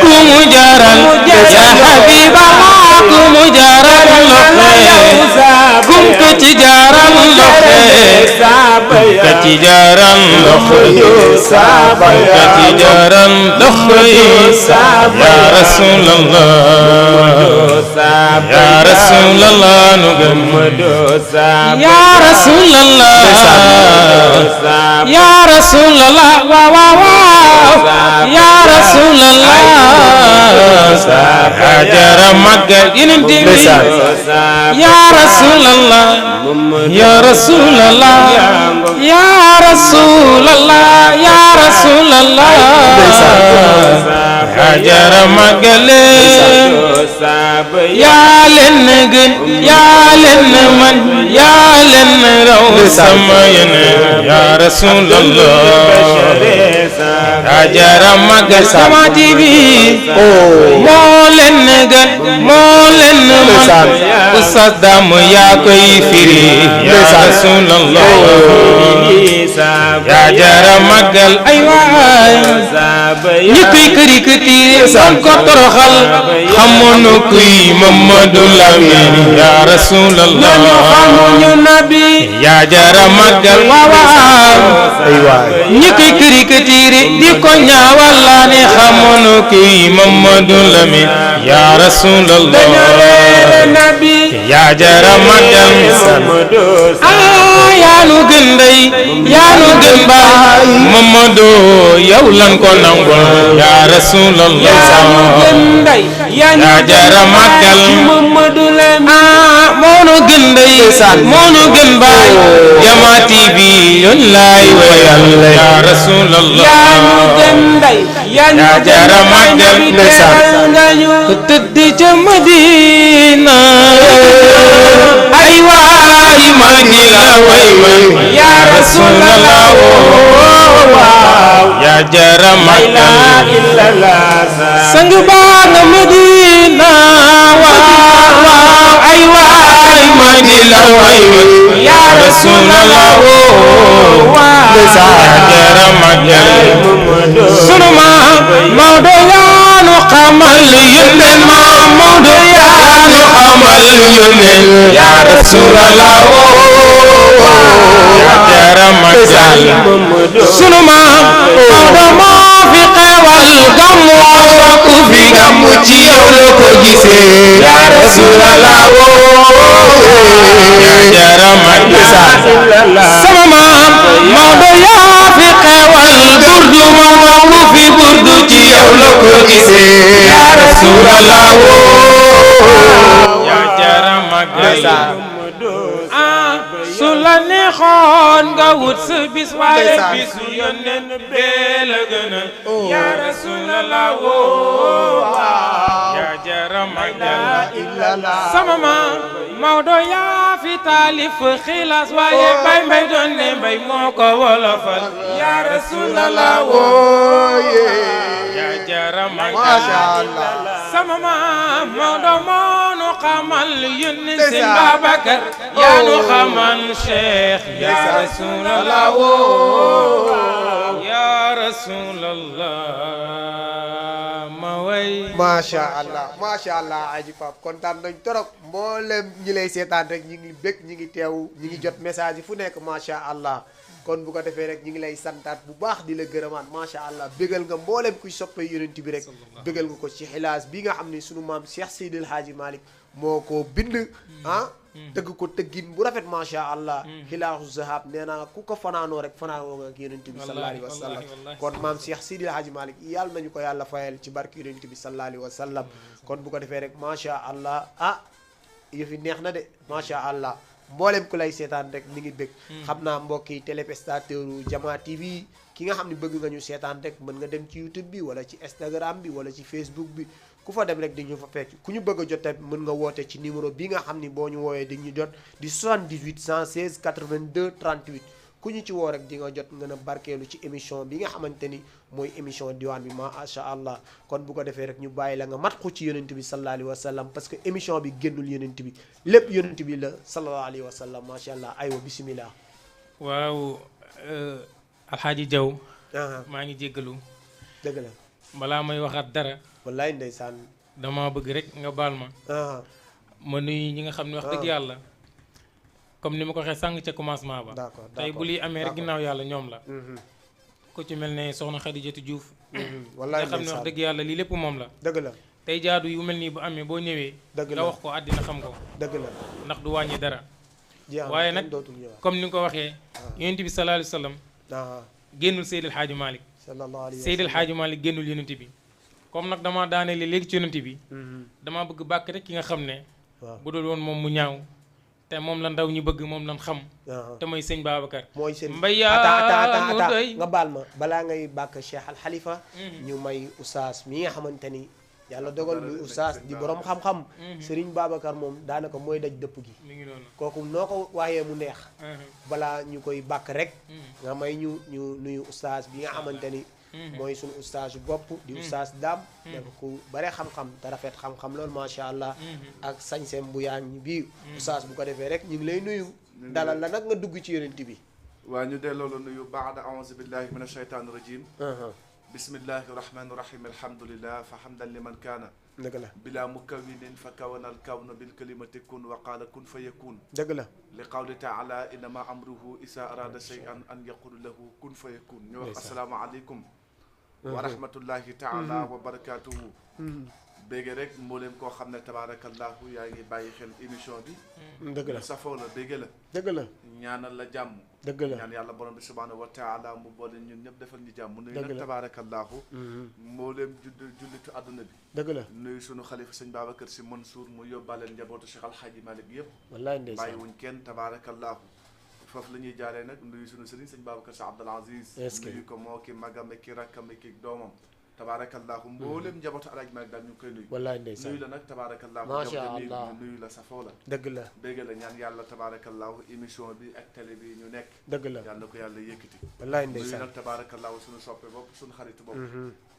[SPEAKER 4] ku mu jaral ya Habiballah ku mu jaral kum ko ci jaral ka ci jaral loxo yi ka ci jaral loxo yi ya Rasulallah ya Rasulallah nu gëm ya Rasulallah ya Rasulallah waaw waaw waaw ya Rasulallah jara màggal Yonent bi ya Rasulallah ya Rasulallah ya Rasulallah ya Rasulallah jara màggal yaa leen gën yaa leen man yaa leen raw sama Yonent ya Rasulallah jara màggal Sama TV moo leen gën moo leen man Oustaz Dame yaa koy firi ya Rasulallah yaa jara màggal ay waay ñi koy këri këti doon ko toroxal xamoon kuy Mamadou Lamine ya Rasulallah xamuñu nabi yaa jara màggal waaw ay waay ñi koy këri këti di ko ñaawal laa ne xamoon kuy Mamadou Lamine ya Rasulallah yaa jara màggal yaa nu gën ndey yaa nu gën baay Mamadou yow lan ko nangul ya Rasulallah yaa jara màggal moo nu gën ndey moo nu gën baay Jama TV yoon laay wayal ya Rasulallah yaa jara màggal ku tëdd ca Madina ay waay maa ngi la way ya Rasulallah yaa jara màggal sang baa nga Madina waaw ay waay maa ngi la way ya Rasulallah yaa jara màggal sunu maam Maodo yaa nu xamal yónneen maam Maodo yaa nu xamal yónneen ya Rasulallah yaa jara màggal sunu maam Maodo moo fi xewal gàmmu ku fi gàmmu ci yow la ko gisee ya Rasulallah yaa jara màggal sama maam Maodo yaa fi xewal burdu moom ku fi burdu ci yow la ko gisee ya Rasulallah yaa jara màggal su la neexoon nga wut sa bis waaye bisu Yonent bee la gën a ya Rasulallah yaa jara màggal sama maam Maodo yaa fi taalif xilaas waaye bay mbay doon ne mbay moo ko wolofal ya Rasulallah yaa jara màggal sama maam Maodo moo nu xamal Yonent Sëñ Babacar yaa nu xamal Cheikh ya Rasulallah ya Rasulallah ma way
[SPEAKER 3] macha allah aji Pape kontaan nañ torop mboolem ñi lay seetaan rek ñi ngi bég ñi ngi teew ñi ngi jot message yi fu nekk macha allah kon bu ko defee rek ñi ngi lay santaat bu baax di la gërëmaat macha allah bégal nga mboolem kuy soppee Yonent bi rek bégal nga ko ci xilaas bi nga xam ne sunu maam Cheikh Seydil Hadji Malick moo ko bind tëgg ko tëggin bu rafet macha allah xilaasu zahab nee naa ku ko fanaanoo rek fanaanoo nga ak yonent bi sallallahu alayhi wa sallam kon maam Cheikh Sidi Hadji Malick yàlla nañu ko yàlla fayal ci barke yonent bi sallallahu alayhi wa sallam kon bu ko defee rek macha allah yëfi neex na de macha allah mboolem ku lay seetaan rek mi ngi bëgg xam naa mbokki téléspectateur Jama TV ki nga xam ne bëgg nga ñu seetaan rek mën nga dem ci YouTube bi wala ci Instagram bi wala ci Facebook bi ku fa dem rek di ñu fa fekk ku ñu bëgg a jot tamit mën nga woote ci numéro bi nga xam ni boo ñu woowee di ñu jot di 78 116 82 38 ku ñu ci woo rek di nga jot nga a barkeelu ci émission bi nga xamante ni mooy émission diwaan bi macha allah kon bu ko defee rek ñu bàyyi la nga mat ko ci yonent bi sallallahu alayhi wa sallam parce que émission bi génnul yonent bi lépp yonent bi la sallallahu alayhi wa sallam macha allah aywa bisimilah.
[SPEAKER 4] waaw Alxaaji Jaw maa ngi jéggalu
[SPEAKER 3] dëgg la
[SPEAKER 4] balaa may waxaat dara
[SPEAKER 3] wallaay ndeysaan
[SPEAKER 4] dama bëgg rek nga baal ma ma nuyu ñi nga xam ne wax dëgg yàlla comme ni ma ko waxee sànq ca commencement ba
[SPEAKER 3] d'accord
[SPEAKER 4] tey bu liy amee rek ginnaaw yàlla ñoom la ku ci mel ne soxna Xadijatu Diouf
[SPEAKER 3] wallaay
[SPEAKER 4] nga xam ne wax dëgg yàlla lii lépp moom la
[SPEAKER 3] dëgg la
[SPEAKER 4] tey jaadu yu mel nii bu amee boo ñëwee nga wax ko àddina xam ko
[SPEAKER 3] dëgg la
[SPEAKER 4] ndax du wàññi dara waaye nag comme ni nga ko waxee yonent bi sallallahu alayhi wa sallam génnul Seydil Hadji Malick Seydil Hadji Malick génnul yonent bi comme nag dama daaneele léegi ci yonent bi damaa bëgg bàkk rek ki nga xam ne bu dul woon moom mu ñaaw te moom la ndaw ñi bëgg moom lan xam te mooy sëñ Babacar
[SPEAKER 3] mooy sëñ
[SPEAKER 4] mbay yaa mu doy
[SPEAKER 3] nga baal ma balaa ngay bàkk Cheikh Al Khalifa ñu may oustaz mi nga xamante ni yàlla dogal muy oustaz di borom xam-xam Serigne Babacar moom daanaka mooy daj dëpp gi
[SPEAKER 4] mi ngi noonu
[SPEAKER 3] kooku noo ko waxee mu neex balaa ñu koy bàkk rek nga may ñu nuyu oustaz bi nga xamante ni mooy suñu oustaz bopp di oustaz daam dafa ku bare xam-xam te rafet xam-xam loolu macha allah ak sañseem bu yaa ngi bii oustaz bu ko defee rek ñu ngi lay nuyu dalal la nag nga dugg ci yonent bi
[SPEAKER 6] waa ñu delloo la nuyu baada aouzu billahi min ashaytan rajim bismillahi rahmani rahim alhamdulillah fa hamdan liman kaana
[SPEAKER 3] dëgg la
[SPEAKER 6] bila mukawinin fa kawana alkawna bilkalimati kun wa qaala kun fa yakun
[SPEAKER 3] dëgg la
[SPEAKER 6] li qawli taala innama amruhu isa arada shay'an an yaqulu lahu kun fa yakun ñu wax assalaamu aleykum wa rahmatullahi taala wa barakatuhu bége rek mbooleem koo xam ne tabaarakallahu yaa ngi bàyyi xel émission bi
[SPEAKER 3] dëgg la
[SPEAKER 6] safoo la bége la
[SPEAKER 3] dëgg la
[SPEAKER 6] ñaanal la jàmm
[SPEAKER 3] dëgg la
[SPEAKER 6] ñaan yàlla borom bi subhaanahu wa taala mu boole ñun ñëpp defal ñu jàmm nuyu nag tabaarakallahu mbooleem jullitu àdduna bi
[SPEAKER 3] dëgg la
[SPEAKER 6] nuyu sunu xalifa sëñ Babacar Si Mansour mu yóbbaaleen njabootu Cheikh Alxaaji Malick yëpp
[SPEAKER 3] wallaay ndeysaan
[SPEAKER 6] bàyyi wuñ kenn tabaarakallahu foofu la ñuy jaaree nag nuyu sunu sëriñ sëñ Babacar Si Abdul Aziz nuyu ko moo ki magame ki rakkame ki doomam tabaarakallahu mboolem njabootu Alaaji Malick daal ñu ngi koy nuyu
[SPEAKER 3] wallaay ndeysaan
[SPEAKER 6] nuyu la nag tabaarakallahu
[SPEAKER 3] macha allah
[SPEAKER 6] nuyu la safoo la
[SPEAKER 3] dëgg la
[SPEAKER 6] dégg la ñaan yàlla tabaarakallahu émission bi ak télé bi ñu nekk
[SPEAKER 3] dëgg la
[SPEAKER 6] yàlla na ko yàlla yëkkati
[SPEAKER 3] wallaay
[SPEAKER 6] nuyu
[SPEAKER 3] ndeysaan
[SPEAKER 6] nag tabaarakallahu suñu soppe bopp suñu xaritu bopp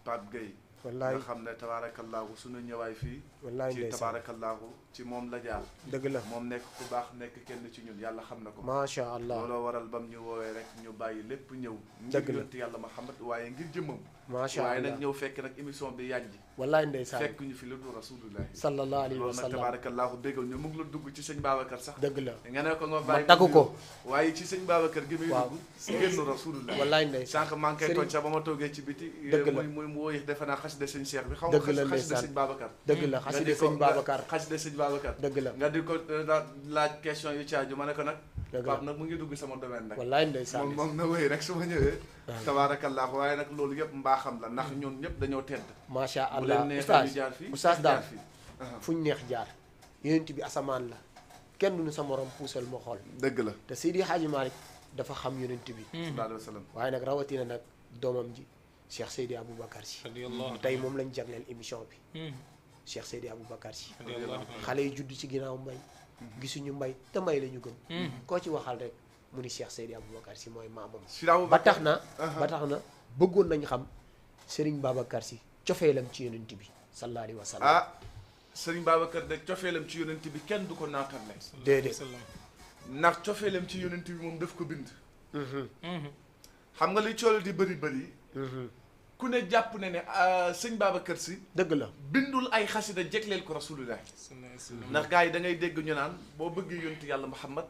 [SPEAKER 6] Pape Gueye
[SPEAKER 3] wallaay
[SPEAKER 6] nga xam ne tabaarakallahu suñu ñëwaay fii
[SPEAKER 3] wallaay
[SPEAKER 6] ci
[SPEAKER 3] ndeysaan
[SPEAKER 6] tabaarakallahu ci moom la jaar
[SPEAKER 3] dëgg la
[SPEAKER 6] moom nekk ku baax nekk kenn ci ñun yàlla xam na ko
[SPEAKER 3] macha allah
[SPEAKER 6] looloo waral bam ñu woowee rek ñu bàyyi lépp ñëw
[SPEAKER 3] dëgg
[SPEAKER 6] ngir
[SPEAKER 3] la
[SPEAKER 6] yonti yàlla Muhammad waaye ngir jëmmam
[SPEAKER 3] macha allah
[SPEAKER 6] waaye nag ñëw fekk nag émission bi yànji
[SPEAKER 3] wallaay ndeysaan
[SPEAKER 6] fekk ñu fi lu dul rasulullahi
[SPEAKER 3] sallallahu alayhi wa
[SPEAKER 6] loolu nag
[SPEAKER 3] sallam
[SPEAKER 6] tabaarakallahu déggal ñu mu ngi la dugg ci sëñ Babacar sax
[SPEAKER 3] dëgg la
[SPEAKER 6] nga ne ko nga
[SPEAKER 3] ma
[SPEAKER 6] bàyyi
[SPEAKER 3] taggu ko
[SPEAKER 6] waaye ci sëñ Babacar gi muy
[SPEAKER 3] waaw
[SPEAKER 6] dugg génn rasulullah
[SPEAKER 3] wallaay ndeysaan
[SPEAKER 6] sànq maa ngi koy tooñ sax ba ma toogee ci biti
[SPEAKER 3] dëgg la
[SPEAKER 6] muy mu wóoyi defe naa xasida sëñ Cheikh bi xaw
[SPEAKER 3] dëgg la
[SPEAKER 6] ma xasida
[SPEAKER 3] ndeysaan
[SPEAKER 6] sëñ Babacar
[SPEAKER 3] dëgg la xasida sëñ Babacar
[SPEAKER 6] xasida sëñ Babacar
[SPEAKER 3] dëgg la
[SPEAKER 6] nga di ko laaj question yu caaju ma ne ko nag
[SPEAKER 3] dëgg la
[SPEAKER 6] Pape nag mu ngi dugg sama domaine nag
[SPEAKER 3] wallaay ndeysaan
[SPEAKER 6] moom na wéy rek su ma ñëwee tabaarakallah waaye nag loolu yëpp mbaaxam la ndax ñun ñëpp dañoo tedd
[SPEAKER 3] macha
[SPEAKER 6] bu
[SPEAKER 3] allah
[SPEAKER 6] leen neexee ñu
[SPEAKER 3] oustaz
[SPEAKER 6] jaar fii
[SPEAKER 3] oustaz daal
[SPEAKER 6] fii
[SPEAKER 3] fuñ neex jaar yonent bi asamaan la kenn duñu sa morom puusal ma xool
[SPEAKER 6] dëgg la
[SPEAKER 3] te Seydi Hadji Malick dafa xam yonent bi
[SPEAKER 6] sallallahu alayhi wa sallam
[SPEAKER 3] waaye nag rawatina nag doomam ji Cheikh Seydi Aboubacar Sy tey moom lañ jagleel émission bi Cheikh Seydi Aboubacar Sy xale yi judd ci ginnaaw mbay gisuñu mbay te mbay la ñu gëm koo ci waxal rek mu ni Cheikh Seydi Aboubacar Sy mooy maamam ba tax na bëggoon nañ xam Serigne Babacar Sy cofeelam ci yonent bi sallallahu alayhi wa sallam
[SPEAKER 6] ah Serigne Babacar de cofeelam ci yonent bi kenn du ko naatale
[SPEAKER 3] déedéet
[SPEAKER 6] ndax cofeelam ci yonent bi moom daf ko bind xam nga li coolo di bëri ku ne jàpp ne ne sëñ Babacar Sy
[SPEAKER 3] dëgg la
[SPEAKER 6] bindul ay xasida jegleel ko rasulullah ndax gars yi da ngay dégg ñu naan boo bëggee yontu yàlla Muhammad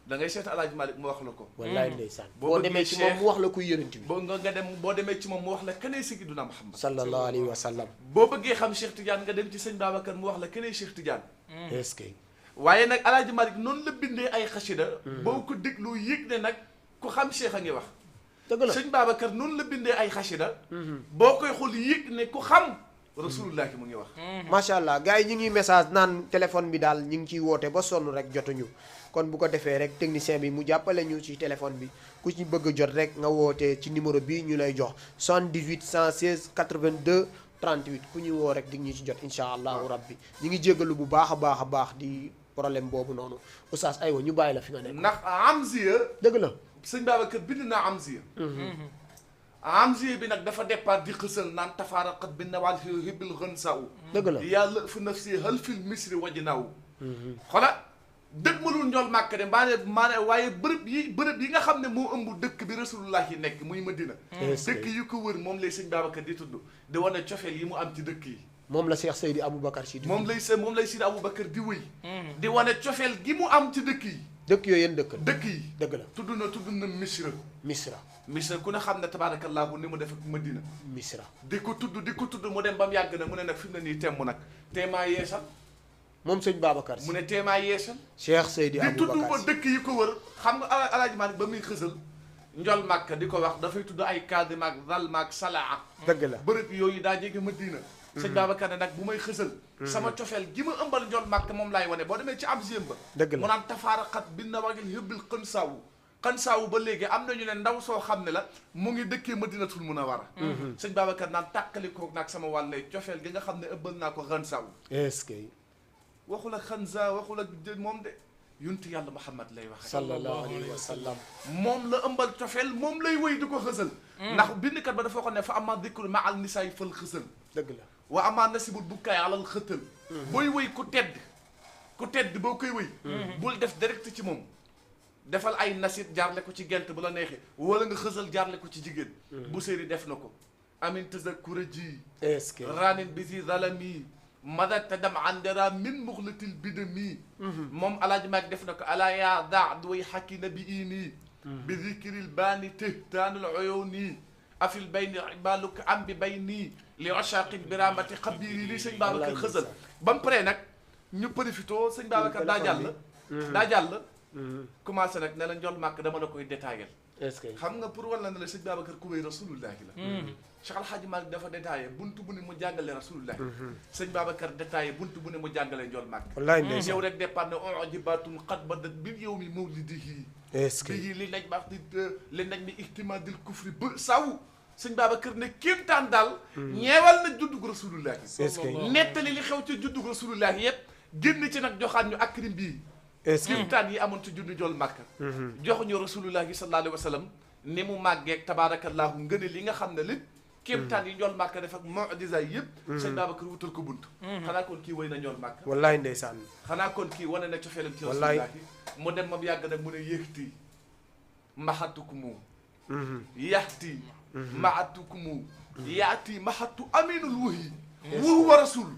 [SPEAKER 6] da ngay seet Alaaji Malick mu wax la ko
[SPEAKER 3] wallaay ndeysaan
[SPEAKER 6] boo
[SPEAKER 3] boo demee ci moom mu wax la kuy yonent bi
[SPEAKER 6] boo demee ci moom mu wax la keneen Sayyiduna Muhammad
[SPEAKER 3] sallallahu alayhi wa sallam
[SPEAKER 6] boo bëggee xam Cheikh Tidiane nga dem ci sëñ Babacar mu wax la keneen Cheikh Tidiane
[SPEAKER 3] est-ce que
[SPEAKER 6] waaye nag Alaaji Malick noonu la bindee ay xasida boo ko déglu yëg ne nag ku xam Cheikh a ngi wax
[SPEAKER 3] dëgg la
[SPEAKER 6] sëñ Babacar noonu la bindee ay xasida boo koy xool yëg ne ku xam rasulullahi mu ngi wax
[SPEAKER 3] macha allah gars yi ñu ngi message naan téléphone bi daal ñu ngi ciy woote ba sonn rek jotuñu kon bu ko defee rek technicien bi mu jàppale ñu ci téléphone bi ku ci bëgg a jot rek nga woote ci numéro bi ñu lay jox 78 116 82 38 ku ñu woo rek di ñu ci jot incha allahu rabbi ñu ngi jéggalu bu baax a baax di problème boobu noonu oustaz aywa ñu bàyyi la fi nga nekk.
[SPEAKER 6] ndax amziya
[SPEAKER 3] dëgg la
[SPEAKER 6] sëñ Babacar bind naa amziya amziya bi nag dafa départ di xësal naan tafaaraqat bi nawaal hibil xën saw
[SPEAKER 3] dëgg la
[SPEAKER 6] yàlla fu nafsi hal fil misri wajinaw xola dëgg malul njool màkk de maane waaye bërëb yi nga xam ne moo ëmb dëkk bi rasulullah yi nekk muy Madina dëkk yu ko wër moom lay sëñ Babacar di tudd di wane cofeel yi mu am ci dëkk yi
[SPEAKER 3] moom la Cheikh Seydi Aboubacar si
[SPEAKER 6] moom lay Seydi Aboubacar di wëy di wane cofeel gi mu am ci dëkk yi
[SPEAKER 3] dëkk yooyu yéen dëkk
[SPEAKER 6] yi
[SPEAKER 3] dëgg la
[SPEAKER 6] tudd na Misra ku ne xam ne tabarakallahu ni mu def ak Madina
[SPEAKER 3] Misra
[SPEAKER 6] di ko tudd mu dem ba mu yàgg na mu ne nag fi mu ne nii temm nag teemaa yeesal
[SPEAKER 3] moom sëñ Babacar si
[SPEAKER 6] mu ne teemaa yeesal
[SPEAKER 3] Cheikh Seydi
[SPEAKER 6] di tudd
[SPEAKER 3] Aboubacar
[SPEAKER 6] ba dëkk yi ko wër xam nga Alaaji Maalik ba muy xësal njol màkk di ko wax dafay tudd ay kaadi maag dal maag salaa
[SPEAKER 3] dëgg la
[SPEAKER 6] bërëb yooyu daa jege Madina sëñ Babacar ne nag bu may xësal sama cofeel gi ma ëmbal njol màkk moom laay wane boo demee ci am ziem ba
[SPEAKER 3] dëgg la
[SPEAKER 6] mu naan tafaaraqat bi na wagil hëbbil xën saawu ba léegi am nañu ne ndaw soo xam ne la mu ngi dëkkee Madinatul Munawwara sëñ Babacar naan tàkkalikoog naag sama wàllay cofeel gi nga xam ne ëmbal naa ko xën saawu
[SPEAKER 3] est-ce que
[SPEAKER 6] waxul ak xanza waxul ak moom de yunti yàlla Muhammad lay wax
[SPEAKER 3] sallallahu alayhi wa sallam
[SPEAKER 6] moom la ëmbal cofeel moom lay wëy di ko xësal ndax bindkat ba dafa ko ne fa ama dikru ma al nisaay fal xësal
[SPEAKER 3] dëgg la
[SPEAKER 6] wa ama nasibul bukkaay alal xëttal booy wëy ku tedd boo koy wëy bul def direct ci moom defal ay nasit jaarle ko ci gent bu la neexee wala nga xësal jaarle ko ci jigéen bu séeri def na ko amin tazakura ji
[SPEAKER 3] est-ce que
[SPEAKER 6] ranin bi si zalami mada tadam andera min muxlatil bidami moom Alaaji Maalik def na ko ala yaa daad way xakki na bi ii nii bi zikril baani tehtaanul uyuni afil bayni ibaluka am bi bay nii li oshaqin biramati xabiri li sëñ Babacar xësal ba mu paree nag ñu profité sëñ Babacar daa jàll commencé nag ne la njol màkk dama la koy détaillé
[SPEAKER 3] est-ce que
[SPEAKER 6] xam nga pour wala ne la sëñ Babacar ku wéy rasulullahi la Cheikh Al Hadji Malick dafa détaillé buntu bu ne mu jàngale rasulullahi sëñ Babacar détaillé buntu bu ne mu jàngale njol màkk
[SPEAKER 3] wallaay ndeysaan
[SPEAKER 6] ñëw rek départ ne ujibatun qad badat bil yawmi mawlidihi
[SPEAKER 3] est-ce que
[SPEAKER 6] bii li nañ baax di li nañ mi ihtimadil kufri ba saw sëñ Babacar ne kéemtaan daal ñeewal na juddug rasulullahi
[SPEAKER 3] est-ce que
[SPEAKER 6] nettali li xew ci juddug rasulullahi yëpp génn ci nag joxaat ñu akrim bii
[SPEAKER 3] est-ce que
[SPEAKER 6] kéemtaan yi amoon ci juddu jol màkka joxuñu rasulullahi sallallahu alayhi wa sallam ni mu màggeeg tabarakallahu ngëne li nga xam ne lépp kéemtaan yi njol màkka def ak mu'jiza yi yëpp sëñ Babacar wutal ko bunt xanaa kon kii way na njol màkka
[SPEAKER 3] wallaay ndeysaan
[SPEAKER 6] xanaa kon kii wane na cofeelam ci
[SPEAKER 3] wallaay
[SPEAKER 6] rasulullahi mu dem mam yàgg nag mu ne yéexti maxatukumu yaxti maxatukumu yaati maxatu aminul wuhi wuhu wa rasul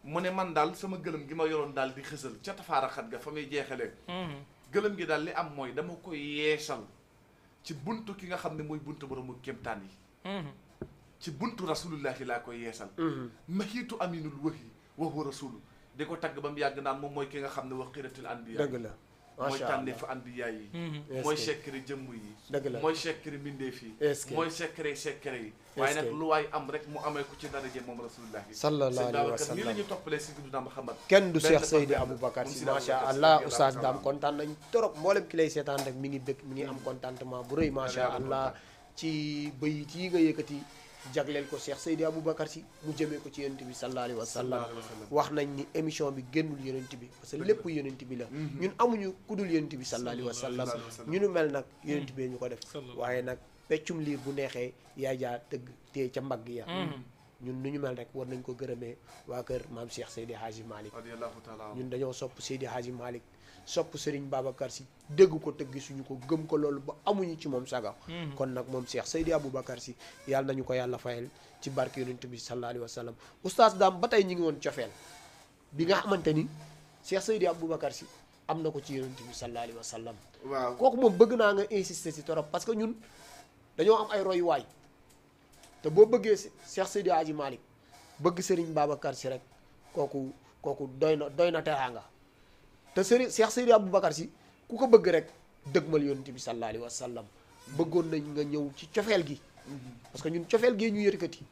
[SPEAKER 6] mu ne man daal sama gëlëm gi ma yoroon daal di xësal ca tafaaraxat ga fa muy jeexalee gëlëm gi daal li am mooy dama koy yeesal ci buntu ki nga xam ne mooy buntu boromu kéemtaan yi ci buntu rasulullahi laa koy yeesal mahiitu aminul wahi wa huwa rasulu di ko tagg ba mu yàgg naan moom mooy ki nga xam ne wax xiratil anbiya
[SPEAKER 3] dëgg la
[SPEAKER 6] mooy tànneefu anbiya yi mooy sekkari jëmm yi
[SPEAKER 3] dëgg la
[SPEAKER 6] mooy sekkari mbindeef yi mooy sekkare yi waaye nag lu waay am rek mu amee ko ci daraje moom rasulullahi
[SPEAKER 3] sallallahu alayhi wa sallam
[SPEAKER 6] nii la ñu toppalee Sayyidina Muhammad
[SPEAKER 3] kenn du Cheikh Seydi Aboubacar si macha allah oustaz Dame kontaan nañ trop mboolem ki lay seetaan rek mi ngi bëgg mi ngi am contentement bu rëy macha allah ci bayit yi nga yëkkati jagleel ko Cheikh Seydi Aboubacar si mu jëmee ko ci yonent bi sallallahu alayhi wa sallam wax nañ ni émission bi génnul yonent bi parce que lépp yonent bi la ñun amuñu kudul yonent bi sallallahu alayhi wa sallam ñu nu mel nag yonent bi ñu ko def waaye nag peccum liir bu neexee yaay jaa tëgg tee ca mbagg ya ñun nu ñu mel rek war nañ ko gërëmee waa kër maam Cheikh Seydi Hadji Malick ñun dañoo sopp Seydi Hadji Malick sopp Serigne Babacar si dégg ko tëgg suñu ko gëm ko loolu ba amuñu ci moom saga kon nag moom Cheikh Seydi Aboubacar si yàlla nañu ko yàlla fayal ci barke yonent bi sallallahu alayhi wa sallam oustaz Dame ba tey ñu ngi woon cofeel bi nga xamante ni Cheikh Seydi Aboubacar si am na ko ci yonent bi sallallahu alayhi wa sallam
[SPEAKER 6] waaw
[SPEAKER 3] kooku moom bëgg naa nga insister si torop parce que ñun dañoo am ay royuwaay te boo bëggee Cheikh Seydi Hadji Malick bëgg Serigne Babacar si rek kooku doy na teraanga te Cheikh Seydi Aboubacar Sy ku ko bëgg rek dëgmal yonent bi sallallahu alayhi wa sallam bëggoon nañ nga ñëw ci cofeel gi parce que ñun cofeel gee ñu yëkkati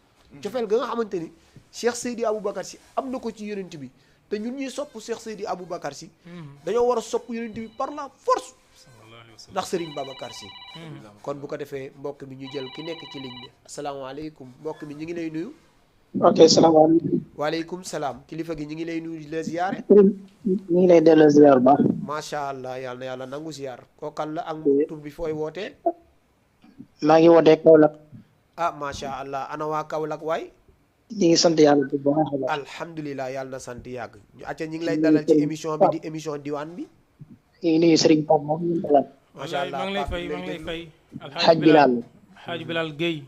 [SPEAKER 3] cofeel ga nga xamante ni Cheikh Seydi Aboubacar Sy am na ko ci yonent bi te ñun ñuy sopp Cheikh Seydi Aboubacar Sy dañoo war a sopp yonent bi par la force ndax Serigne Babacar Sy kon bu ko defee mbokk mi ñu jël ki nekk ci ligne bi asalaamaaleykum mbokk mi ñu ngi lay nuyu
[SPEAKER 7] ok salaamaaleykum.
[SPEAKER 3] waaleykum salaam kilifa gi ñu ngi lay nuyu di la ziyaare
[SPEAKER 7] ñu ngi lay delloo ziar ba.
[SPEAKER 3] macha allah yàlla na yàlla nangu ziyaar kookan la ak tur bi fooy wootee
[SPEAKER 7] maa ngi wootee Kaolack.
[SPEAKER 3] ah macha allah ana waa Kaolack waay
[SPEAKER 7] ñu ngi sant yàlla bu baax a baax.
[SPEAKER 3] alhamdulilah yàlla na sant yàgg ñu acca ñu ngi lay dalal ci émission bi di émission diwaan bi
[SPEAKER 7] ñu ngi nuyu Serigne Pape moom ñu dalal.
[SPEAKER 3] macha allah
[SPEAKER 4] maa ngi lay fay maa ngi lay fay
[SPEAKER 7] Hadj Bilal.
[SPEAKER 4] Hadj Bilal Guèye